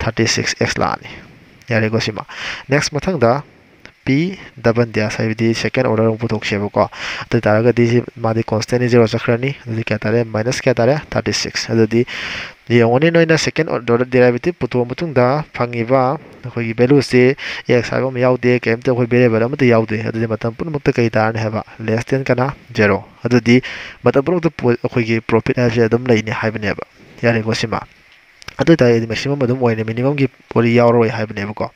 thirty six X ꯂꯥꯛꯑꯅꯤ꯫ ꯌꯥꯔꯦꯀꯣ ꯁꯤꯃ꯫ Next ꯃꯊꯪꯗ P double dash ꯍꯥꯏꯕꯗꯤ second order ꯑꯃꯨꯛ ꯄꯨꯊꯣꯛꯁꯦꯕꯀꯣ꯫ ꯑꯗꯨ ꯑꯣꯏꯇꯥꯔꯒꯗꯤ ꯁꯤ ꯃꯥꯗꯤ constantꯅꯤ, zero ꯆꯠꯈ꯭ꯔꯅꯤ꯫ ꯑꯗꯨꯗꯤ ꯀꯌꯥ ꯇꯥꯔꯦ? Minus ꯀꯌꯥ ꯇꯥꯔꯦ? Thirty six꯫ ꯑꯗꯨꯗꯤ ꯌꯦꯡꯉꯨꯅꯦ, ꯅꯣꯏꯅ second order derivative ꯄꯨꯊꯣꯛꯑ ꯃꯇꯨꯡꯗ ꯐꯪꯉꯤꯕ ꯑꯩꯈꯣꯏꯒꯤ valueꯁꯦ x ꯍꯥꯏꯕ ꯑꯃ ꯌꯥꯎꯗꯦ, ꯀꯔꯤꯝꯇ ꯑꯩꯈꯣꯏ variable ꯑꯃꯠꯇ ꯌꯥꯎꯗꯦ꯫ ꯑꯗꯨꯗꯤ ꯃꯇꯝ ꯄꯨꯝꯅꯃꯛꯇ ꯀꯔꯤ ꯇꯥꯔꯅꯤ ꯍꯥꯏꯕ? Less than ꯀꯅꯥ? Zero꯫ ꯑꯗꯨꯗꯤ ꯃꯇꯝ ꯄꯨꯝꯅꯃꯛꯇ ꯄꯣ-, ꯑꯩꯈꯣꯏꯒꯤ profit ꯍꯥꯏꯕꯁꯦ ꯑꯗꯨꯝ ꯂꯩꯅꯤ ꯍꯥꯏꯕꯅꯦꯕ꯫ ꯌꯥꯔꯦꯀꯣ ꯁꯤꯃ? ꯑꯗꯨ ꯑꯣꯏꯇꯥꯔꯒꯗꯤ maximum ꯑꯗꯨꯝ ꯑꯣꯏꯅꯤ, minimumꯒꯤ ꯄꯣꯠꯇꯤ ꯌꯥꯎꯔꯔꯣꯏ ꯍꯥꯏꯕꯅꯦꯕꯀꯣ꯫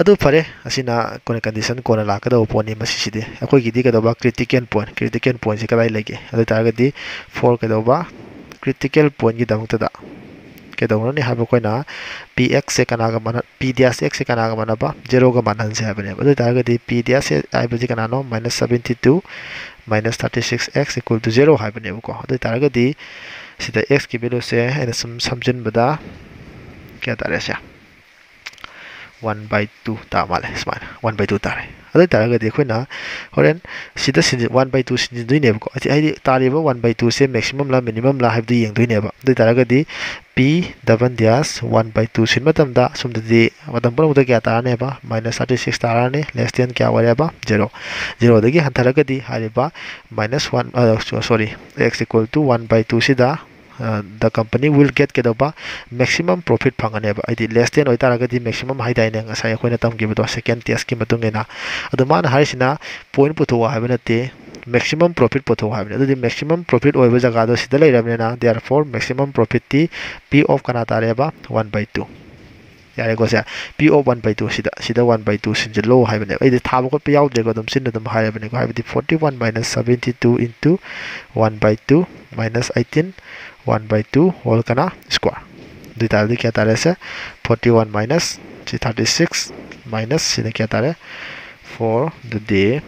ꯑꯗꯨ ꯐꯔꯦ, ꯑꯁꯤꯅ ꯑꯩꯈꯣꯏꯅ condition ꯀꯣꯟꯅ ꯂꯥꯛꯀꯗꯧꯕ ꯄꯣꯠꯅꯤ꯫ ꯃꯁꯤꯁꯤꯗꯤ ꯑꯩꯈꯣꯏꯒꯤꯗꯤ ꯀꯩꯗꯧꯕ? Critical point, critical pointꯁꯤ ꯀꯗꯥꯏ ꯂꯩꯒꯦ? ꯑꯗꯨ ꯑꯣꯏꯇꯥꯔꯒꯗꯤ four ꯀꯩꯗꯧꯕ? Critical pointꯀꯤꯗꯃꯛꯇꯗ ꯀꯩꯗꯧꯔꯅꯤ ꯍꯥꯏꯕ, ꯑꯩꯈꯣꯏꯅ P x ꯁꯦ ꯀꯅꯥꯒ ꯃꯥꯟꯅ, P dash x ꯁꯦ ꯀꯅꯥꯒ ꯃꯥꯟꯅꯕ? Zeroꯒ ꯃꯥꯟꯅꯍꯟꯁꯦ ꯍꯥꯏꯕꯅꯦꯕ꯫ ꯑꯗꯨ ꯑꯣꯏꯇꯥꯔꯒꯗꯤ P dash ꯍꯥꯏꯕꯁꯤ ꯀꯅꯥꯅꯣ? Minus seventy two minus thirty six x equal to zero ꯍꯥꯏꯕꯅꯦꯕꯀꯣ꯫ ꯑꯗꯨ ꯑꯣꯏꯇꯥꯔꯒꯗꯤ ꯁꯤꯗ x ꯀꯤ valueꯁꯦ ꯑꯩꯅ ꯁꯨꯝ ꯁꯝꯖꯤꯟꯕꯗ ꯀꯌꯥ ꯇꯥꯔꯦ ꯁꯦ? One by two ꯇꯥ ꯃꯥꯜꯂꯦ, ꯁꯨꯃꯥꯏꯅ one by two ꯇꯥꯔꯦ꯫ ꯑꯗꯨ ꯑꯣꯏꯇꯥꯔꯒꯗꯤ ꯑꯩꯈꯣꯏꯅ ꯍꯣꯔꯦꯟ ꯁꯤꯗ ꯁꯤꯟꯖꯤ-, one by two ꯁꯤꯟꯖꯤꯟꯗꯣꯏꯅꯦꯕꯀꯣ꯫ ꯍꯥꯏꯗꯤ, ꯍꯥꯏꯗꯤ ꯇꯥꯔꯤꯕ one by twoꯁꯦ maximum ꯂ minimum ꯂ ꯍꯥꯏꯕꯗꯨ ꯌꯦꯡꯗꯣꯏꯅꯦꯕ꯫ ꯑꯗꯨ ꯑꯣꯏꯇꯥꯔꯒꯗꯤ P double dash one by two ꯁꯤꯟꯕ ꯃꯇꯝꯗ ꯁꯣꯝꯗꯗꯤ ꯃꯇꯝ ꯄꯨꯝꯅꯃꯛꯇ ꯀꯌꯥ ꯇꯥꯔꯅꯦꯕ? Minus thirty six ꯇꯥꯔꯅꯤ, less than ꯀꯌꯥ ꯑꯣꯏꯔꯦꯕ? Zero꯫ Zeroꯗꯒꯤ ꯍꯟꯊꯔꯒꯗꯤ ꯍꯥꯏꯔꯤꯕ minus one, ꯑ, so-, sorry, x equal to one by two ꯁꯤꯗ, ꯑ, the company will get ꯀꯩꯗꯧꯕ? Maximum profit ꯐꯪꯒꯅꯦꯕ꯫ ꯍꯥꯏꯗꯤ less than ꯑꯣꯏꯇꯥꯔꯒꯗꯤ maximum ꯍꯥꯏꯗꯥꯏꯅꯦ ꯉꯁꯥꯏ ꯑꯩꯈꯣꯏꯅ ꯇꯝꯈꯤꯕꯗꯣ second testꯀꯤ ꯃꯇꯨꯡ ꯏꯟꯅ꯫ ꯑꯗꯣ ꯃꯥꯅ ꯍꯥꯏꯔꯤꯁꯤꯅ point ꯄꯨꯊꯣꯛꯑꯣ ꯍꯥꯏꯕ ꯅꯠꯇꯦ, maximum profit ꯄꯨꯊꯣꯛꯑꯣ ꯍꯥꯏꯕꯅꯤ꯫ ꯑꯗꯨꯗꯤ maximum profit ꯑꯣꯏꯕ ꯖꯒꯥꯗꯣ ꯁꯤꯗ ꯂꯩꯔꯕꯅꯤꯅ, therefore maximum profitꯇꯤ P of ꯀꯅꯥ ꯇꯥꯔꯦꯕ? One by two꯫ ꯌꯥꯔꯦꯀꯣ ꯁꯦ? P of one by two ꯁꯤꯗ, ꯁꯤꯗ one by two ꯁꯤꯟꯖꯤꯜꯂꯣ ꯍꯥꯏꯕꯅꯦꯕ꯫ ꯑꯩꯗꯤ ꯊꯥꯕ ꯈꯣꯠꯄ ꯌꯥꯎꯗ꯭ꯔꯦꯀꯣ, ꯑꯗꯨꯝ ꯆꯤꯟꯅ ꯑꯗꯨꯝ ꯍꯥꯏꯔꯕꯅꯤꯀꯣ꯫ ꯍꯥꯏꯕꯗꯤ forty one minus seventy two into one by two minus eighteen one by two whole ꯀꯅꯥ? Square꯫ ꯑꯗꯨ ꯑꯣꯏꯇꯥꯔꯗꯤ ꯀꯌꯥ ꯇꯥꯔꯦ ꯁꯦ? Forty one minus ꯁꯤ thirty six minus ꯁꯤꯅ ꯀꯌꯥ ꯇꯥꯔꯦ? Four꯫ ꯑꯗꯨꯗꯤ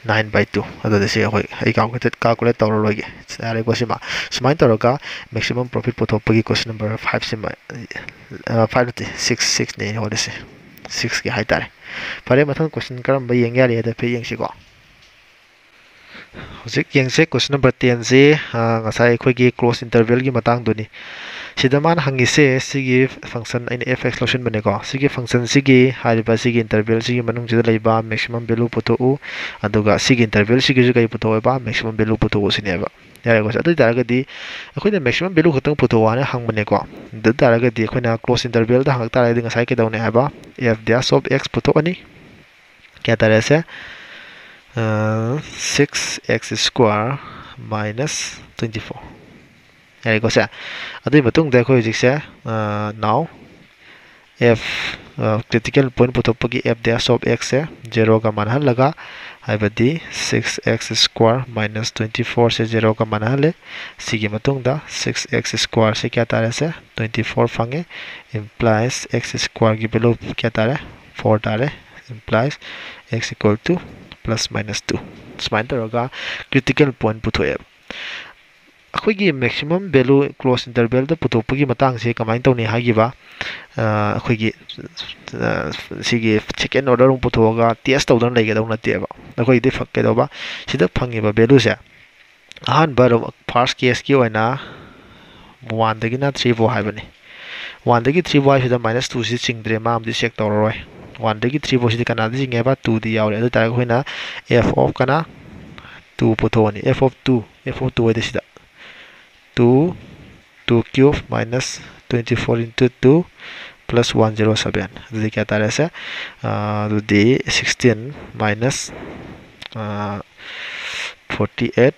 nine by two꯫ ꯑꯗꯨꯗꯤ ꯁꯤ ꯑꯩꯈꯣꯏ, ꯑꯩ calculate, calculate ꯇꯧꯔꯔꯣꯏꯒꯦ꯫ ꯌꯥꯔꯦꯀꯣ ꯁꯤꯃ? ꯁꯨꯃꯥꯏꯅ ꯇꯧꯔꯒ maximum profit ꯄꯨꯊꯣꯛꯄꯒꯤ question number five ꯁꯤꯃ, ꯑ, five ꯅꯠꯇꯦ, six, sixꯅꯦ ꯑꯩꯅ ꯍꯣꯠꯂꯤꯁꯦ꯫ Sixꯀꯤ ꯍꯥꯏꯇꯥꯔꯦ꯫ ꯐꯔꯦ, ꯃꯊꯪ question ꯀꯔꯝꯕ ꯌꯦꯡ ꯌꯥꯔꯤ ꯍꯥꯏꯗꯣ ꯍꯥꯏꯐꯦꯠ ꯌꯦꯡꯁꯤꯀꯣ꯫ ꯍꯧꯖꯤꯛ ꯌꯦꯡꯁꯦ question number tenꯁꯤ, ꯑ, ꯉꯁꯥꯏ ꯑꯩꯈꯣꯏꯒꯤ close intervalꯒꯤ ꯃꯇꯥꯡꯗꯨꯅꯤ꯫ ꯁꯤꯗ ꯃꯥꯅ ꯍꯪꯉꯤꯁꯦ ꯁꯤꯒꯤ function, ꯑꯩꯅ f x ꯂꯧꯁꯤꯟꯕꯅꯦꯀꯣ꯫ ꯁꯤꯒꯤ functionꯁꯤꯒꯤ, ꯍꯥꯏꯔꯤꯕ ꯁꯤꯒꯤ intervalꯁꯤꯒꯤ ꯃꯅꯨꯡꯁꯤꯗ ꯂꯩꯕ maximum value ꯄꯨꯊꯣꯛꯎ, ꯑꯗꯨꯒ ꯁꯤꯒꯤ intervalꯁꯤꯒꯤꯁꯨ ꯀꯔꯤ ꯄꯨꯊꯣꯛꯑꯦꯕ? Maximum value ꯄꯨꯊꯣꯛꯎ ꯁꯤꯅꯦꯕ꯫ ꯌꯥꯔꯦꯀꯣ? ꯑꯗꯨ ꯑꯣꯏ ꯇꯥꯔꯒꯗꯤ ꯑꯩꯈꯣꯏꯅ maximum value ꯈꯛꯇꯪ ꯄꯨꯊꯣꯛꯑꯣ ꯍꯥꯏꯅ ꯍꯪꯕꯅꯦꯀꯣ꯫ ꯑꯗꯨ ꯑꯣꯏ ꯇꯥꯔꯒꯗꯤ ꯑꯩꯈꯣꯏꯅ closed intervalꯗ ꯍꯪꯉꯛ ꯇꯥꯔꯒꯗꯤ ꯉꯁꯥꯏ ꯀꯩꯗꯧꯅꯤ ꯍꯥꯏꯕ? F dash of x ꯄꯨꯊꯣꯛꯑꯅꯤ꯫ ꯀꯌꯥ ꯇꯥꯔꯦ ꯁꯦ? Six x square minus twenty four꯫ ꯌꯥꯔꯦꯀꯣ ꯁꯦ? ꯑꯗꯨꯒꯤ ꯃꯇꯨꯡꯗ ꯑꯩꯈꯣꯏ ꯍꯧꯖꯤꯛꯁꯦ, now f, critical point ꯄꯨꯊꯣꯛꯄꯒꯤ f dash of xꯁꯦ zeroꯒ ꯃꯥꯟꯅꯍꯜꯂꯒ, ꯍꯥꯏꯕꯗꯤ six x square minus twenty fourꯁꯦ zeroꯒ ꯃꯥꯟꯅꯍꯜꯂꯦ꯫ ꯁꯤꯒꯤ ꯃꯇꯨꯡꯗ six x squareꯁꯦ ꯀꯌꯥ ꯇꯥꯔꯦ ꯁꯦ? Twenty four ꯐꯪꯉꯦ꯫ Implies x squareꯒꯤ value ꯀꯌꯥ ꯇꯥꯔꯦ? Four ꯇꯥꯔꯦ꯫ Implies x equal to plus minus two꯫ ꯁꯨꯃꯥꯏꯅ ꯇꯧꯔꯒ critical point ꯄꯨꯊꯣꯛꯑꯦꯕ꯫ ꯑꯩꯈꯣꯏꯒꯤ maximum value closed intervalꯗ ꯄꯨꯊꯣꯛꯄꯒꯤ ꯃꯇꯥꯡꯁꯦ ꯀꯃꯥꯏꯅ ꯇꯧꯅꯤ ꯍꯥꯏꯈꯤꯕ? ꯑꯩꯈꯣꯏꯒꯤ ꯁꯤꯒꯤ second order ꯑꯃꯨꯛ ꯄꯨꯊꯣꯛꯑꯒ test ꯇꯧꯗꯅ ꯂꯩꯒꯗꯧ ꯅꯠꯇꯦꯕ꯫ ꯑꯩꯈꯣꯏꯒꯤꯗꯤ ꯀꯩꯗꯧꯕ? ꯁꯤꯗ ꯐꯪꯉꯤꯕ valueꯁꯦ, ꯑꯍꯥꯟꯕ ꯑꯗꯨꯝ first caseꯀꯤ ꯑꯣꯏꯅ oneꯗꯒꯤꯅ three ꯐꯥꯎ ꯍꯥꯏꯕꯅꯤ꯫ Oneꯗꯒꯤ three ꯐꯥꯎ ꯍꯥꯏꯁꯤꯗ minus twoꯁꯤ ꯆꯤꯡꯗ꯭ꯔꯦ, ꯃꯥ ꯑꯃꯗꯤ check ꯇꯧꯔꯔꯣꯏ꯫ Oneꯗꯒꯤ three ꯐꯥꯎꯁꯤꯗꯤ ꯀꯅꯥꯗ ꯆꯤꯡꯉꯦꯕ? Twoꯗꯤ ꯌꯥꯎꯔꯦ꯫ ꯑꯗꯨ ꯑꯣꯏ ꯇꯥꯔꯒꯗꯤ ꯑꯩꯈꯣꯏꯅ f of ꯀꯅꯥ? Two ꯄꯨꯊꯣꯛꯑꯅꯤ꯫ F of two, f of two ꯍꯥꯏꯗꯤ ꯁꯤꯗ two, two cube minus twenty four into two plus one zero seven꯫ ꯑꯗꯨꯗꯤ ꯀꯌꯥ ꯇꯥꯔꯦ ꯁꯦ? ꯑꯗꯨꯗꯤ sixteen minus forty eight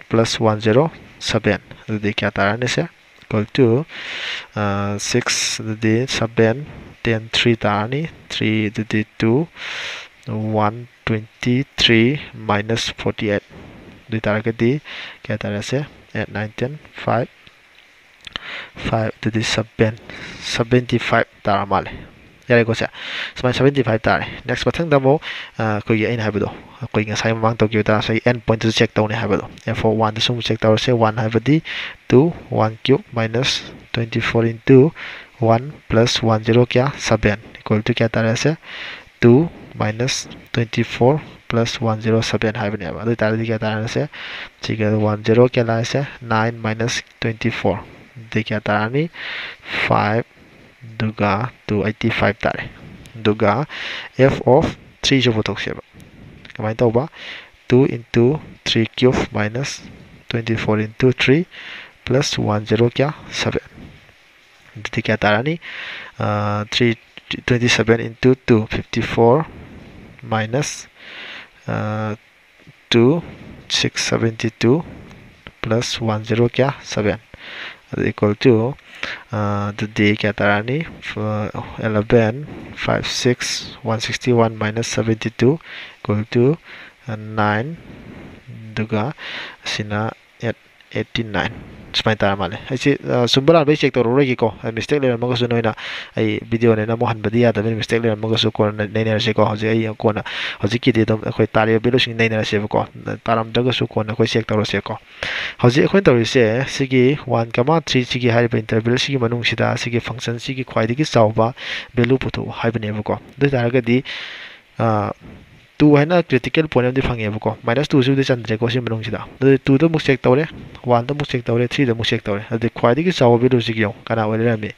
plus one zero seven꯫ ꯑꯗꯨꯗꯤ ꯀꯌꯥ ꯇꯥꯔꯅꯤ ꯁꯦ? Equal to six, ꯑꯗꯨꯗꯤ seven, ten, three ꯇꯥꯔꯅꯤ꯫ Three ꯑꯗꯨꯗꯤ two, one twenty three minus forty eight꯫ ꯑꯗꯨ ꯑꯣꯏ ꯇꯥꯔꯒꯗꯤ ꯀꯌꯥ ꯇꯥꯔꯦ ꯁꯦ? Eight, nine, ten, five, five ꯑꯗꯨꯗꯤ seven, seventy five ꯇꯥꯔ ꯃꯥꯜꯂꯦ꯫ ꯌꯥꯔꯦꯀꯣ ꯁꯦ? ꯁꯨꯃꯥꯏꯅ seventy five ꯇꯥꯔꯦ꯫ Next ꯃꯊꯪꯗ ꯑꯃꯨꯛ ꯑꯩꯈꯣꯏꯒꯤ ꯑꯩꯅ ꯍꯥꯏꯕꯗꯣ, ꯑꯩꯈꯣꯏ ꯉꯁꯥꯏ ꯃꯃꯥꯡ ꯇꯧꯈꯤꯕꯗ ꯉꯁꯥꯏꯒꯤ end pointꯇꯨꯁꯨ check ꯇꯧꯅꯤ ꯍꯥꯏꯕꯗꯣ, f of oneꯗꯁꯨ ꯑꯃꯨꯛ check ꯇꯧꯔꯁꯦ꯫ One ꯍꯥꯏꯕꯗꯤ two, one cube minus twenty four into one plus one zero ꯀꯌꯥ? Seven equal to ꯀꯌꯥ ꯇꯥꯔꯦ ꯁꯦ? Two minus twenty four plus one zero seven ꯍꯥꯏꯕꯅꯦꯕ꯫ ꯑꯗꯨ ꯑꯣꯏ ꯇꯥꯔꯗꯤ ꯀꯌꯥ ꯇꯥꯔꯦ ꯁꯦ? ꯁꯤꯒ one zero ꯀꯌꯥ ꯂꯥꯛꯑꯦ ꯁꯦ? Nine minus twenty four꯫ ꯑꯗꯨꯗꯤ ꯀꯌꯥ ꯇꯥꯔꯅꯤ? Five ꯑꯗꯨꯒ two eighty five ꯇꯥꯔꯦ꯫ ꯑꯗꯨꯒ F of three ꯁꯨ ꯄꯨꯊꯣꯛꯁꯦꯕ꯫ ꯀꯃꯥꯏꯅ ꯇꯧꯕ? Two into three cube minus twenty four into three plus one zero ꯀꯌꯥ? Seven꯫ ꯑꯗꯨꯗꯤ ꯀꯌꯥ ꯇꯥꯔꯅꯤ? Three, twenty seven into two, fifty four minus two, six seventy two plus one zero ꯀꯌꯥ? Seven꯫ ꯑꯗꯨ equal to ꯑꯗꯨꯗꯤ ꯀꯌꯥ ꯇꯥꯔꯅꯤ? Eleven, five, six, one sixty one minus seventy two equal to nine꯫ ꯑꯗꯨꯒ ꯑꯁꯤꯅ eight eighty nine꯫ ꯁꯨꯃꯥꯏꯅ ꯇꯥꯔ ꯃꯥꯜꯂꯦ꯫ ꯑꯩꯁꯦ ꯆꯨꯝꯕ ꯂꯥꯟꯕ ꯑꯩ ꯆꯦꯛ ꯇꯧꯔꯔꯣꯏꯒꯦꯀꯣ꯫ ꯃꯤꯁꯇꯦꯛ ꯂꯩꯔꯝꯃꯒꯁꯨ ꯅꯣꯏꯅ, ꯑꯩ ꯚꯤꯗꯤꯑꯣꯅꯦꯅ ꯑꯃꯨꯛ ꯍꯟꯕꯗꯤ ꯌꯥꯗꯕꯅꯤꯅ, ꯃꯤꯁꯇꯦꯛ ꯂꯩꯔꯝꯃꯒꯁꯨ ꯀꯣꯟꯅ ꯅꯩꯅꯔꯁꯦꯀꯣ꯫ ꯍꯧꯖꯤꯛ ꯑꯩ ꯀꯣꯟꯅ, ꯍꯧꯖꯤꯛꯀꯤꯗꯤ ꯑꯗꯨꯝ ꯑꯩꯈꯣꯏ ꯇꯥꯔꯤꯕ ꯚꯦꯂꯨꯁꯤꯡ ꯅꯩꯅꯔꯁꯦꯕꯀꯣ꯫ ꯇꯥꯔꯝꯗ꯭ꯔꯒꯁꯨ ꯀꯣꯟꯅ ꯑꯩꯈꯣꯏ ꯆꯦꯛ ꯇꯧꯔꯁꯦꯀꯣ꯫ ꯍꯧꯖꯤꯛ ꯑꯩꯈꯣꯏꯅ ꯇꯧꯔꯤꯁꯦ ꯁꯤꯒꯤ one comma three ꯁꯤꯒꯤ ꯍꯥꯏꯔꯤꯕ ꯏꯟꯇꯔꯚꯦꯜꯁꯤꯒꯤ ꯃꯅꯨꯡꯁꯤꯗ ꯁꯤꯒꯤ ꯐꯪꯁꯟꯁꯤꯒꯤ ꯈ꯭ꯋꯥꯏꯗꯒꯤ ꯆꯥꯎꯕ ꯚꯦꯂꯨ ꯄꯨꯊꯣꯛꯎ ꯍꯥꯏꯕꯅꯦꯕꯀꯣ꯫ ꯑꯗꯨ ꯑꯣꯏ ꯇꯥꯔꯒꯗꯤ two ꯍꯥꯏꯅ ꯀ꯭ꯔꯤꯇꯤꯀꯦꯜ ꯄꯣꯏꯟ ꯑꯃꯗꯤ ꯐꯪꯉꯦꯕꯀꯣ꯫ Minus two ꯁꯤꯕꯨꯗꯤ ꯆꯟꯗ꯭ꯔꯦꯀꯣ ꯁꯤ ꯃꯅꯨꯡꯁꯤꯗ꯫ ꯑꯗꯨꯗꯤ two ꯗ ꯑꯃꯨꯛ ꯆꯦꯛ ꯇꯧꯔꯦ, one ꯗ ꯑꯃꯨꯛ ꯆꯦꯛ ꯇꯧꯔꯦ, three ꯗ ꯑꯃꯨꯛ ꯆꯦꯛ ꯇꯧꯔꯦ꯫ ꯑꯗꯨꯗꯤ ꯈ꯭ꯋꯥꯏꯗꯒꯤ ꯆꯥꯎꯕ ꯚꯦꯂꯨꯁꯤꯒꯤ ꯌꯦꯡꯉꯨ ꯀꯅꯥ ꯑꯣꯏ ꯂꯩꯔꯝꯃꯤ?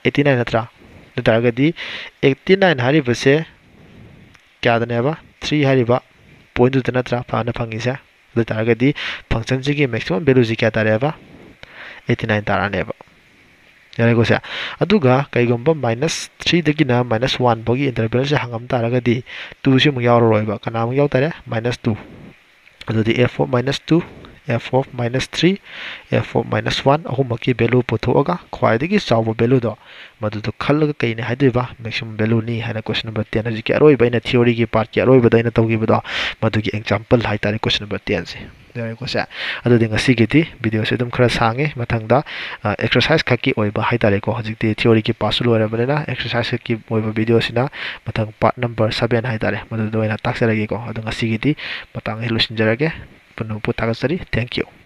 Eighty nine ꯅꯠꯇ꯭ꯔꯥ? ꯑꯗꯨ ꯑꯣꯏ ꯇꯥꯔꯒꯗꯤ eighty nine ꯍꯥꯏꯔꯤꯕꯁꯦ ꯀꯌꯥꯗꯅꯦꯕ? Three ꯍꯥꯏꯔꯤꯕ ꯄꯣꯏꯟꯗꯨꯗ ꯅꯠꯇ꯭ꯔꯥ ꯐꯅ ꯐꯪꯉꯤꯁꯦ? ꯑꯗꯨ ꯑꯣꯏ ꯇꯥꯔꯒꯗꯤ ꯐꯪꯁꯟꯁꯤꯒꯤ ꯃꯦꯛꯁꯤꯃꯝ ꯚꯦꯂꯨꯁꯤ ꯀꯌꯥ ꯇꯥꯔꯦꯕ? Eighty nine ꯇꯥꯔꯛꯑꯅꯦꯕ꯫ ꯌꯥꯔꯦꯀꯣ ꯁꯦ? ꯑꯗꯨꯒ ꯀꯩꯒꯨꯝꯕ minus three ꯗꯒꯤꯅ minus one ꯐꯥꯎꯒꯤ ꯏꯟꯇꯔꯚꯦꯜꯁꯦ ꯍꯪꯉꯝ ꯇꯥꯔꯒꯗꯤ two ꯁꯤ ꯑꯃꯨꯛ ꯌꯥꯎꯔꯔꯣꯏꯕ꯫ ꯀꯅꯥꯃꯨꯛ ꯌꯥꯎ ꯇꯥꯔꯦ? Minus two꯫ ꯑꯗꯨꯗꯤ F of minus two, F of minus three, F of minus one ꯑꯍꯨꯝꯃꯛꯀꯤ ꯚꯦꯂꯨ ꯄꯨꯊꯣꯛꯑꯒ ꯈ꯭ꯋꯥꯏꯗꯒꯤ ꯆꯥꯎꯕ ꯚꯦꯂꯨꯗꯣ ꯃꯗꯨꯗꯣ ꯈꯜꯂꯒ ꯀꯩꯅꯤ ꯍꯥꯏꯗꯣꯏꯕ? ꯃꯦꯛꯁꯤꯃꯝ ꯚꯦꯂꯨꯅꯤ ꯍꯥꯏꯅ question number ten, ꯍꯧꯖꯤꯛꯀꯤ ꯑꯔꯣꯏꯕ ꯑꯩꯅ theory ꯒꯤ part ꯀꯤ ꯑꯔꯣꯏꯕꯗ ꯑꯩꯅ ꯇꯧꯈꯤꯕꯗꯣ ꯃꯗꯨꯒꯤ example ꯍꯥꯏꯇꯥꯔꯦ question number ten ꯁꯦ꯫ ꯌꯥꯔꯦꯀꯣ ꯁꯦ? ꯑꯗꯨꯗꯤ ꯉꯁꯤꯒꯤꯗꯤ ꯚꯤꯗꯤꯑꯣꯁꯦ ꯑꯗꯨꯝ ꯈꯔ ꯁꯥꯡꯉꯦ꯫ ꯃꯊꯪꯗ exercise ꯈꯛꯀꯤ ꯑꯣꯏꯕ ꯍꯥꯏꯇꯥꯔꯦꯀꯣ, ꯍꯧꯖꯤꯛꯇꯤ theory ꯒꯤ part ꯁꯨ ꯂꯣꯏꯔꯕꯅꯤꯅ exercise ꯈꯛꯀꯤ ꯑꯣꯏꯕ ꯚꯤꯗꯤꯑꯣꯁꯤꯅ ꯃꯊꯪ part number seven ꯍꯥꯏꯇꯥꯔꯦ, ꯃꯗꯨꯗ ꯑꯣꯏꯅ ꯇꯥꯛꯆꯔꯒꯦꯀꯣ꯫ ꯑꯗꯣ ꯉꯁꯤꯒꯤꯗꯤ ꯃꯇꯥꯡ ꯑꯁꯤ ꯂꯣꯏꯁꯤꯟꯖꯔꯒꯦ꯫ ꯄꯨꯝꯅꯃꯛꯄꯨ ꯊꯥꯒꯠꯆꯔꯤ꯫ Thank you꯫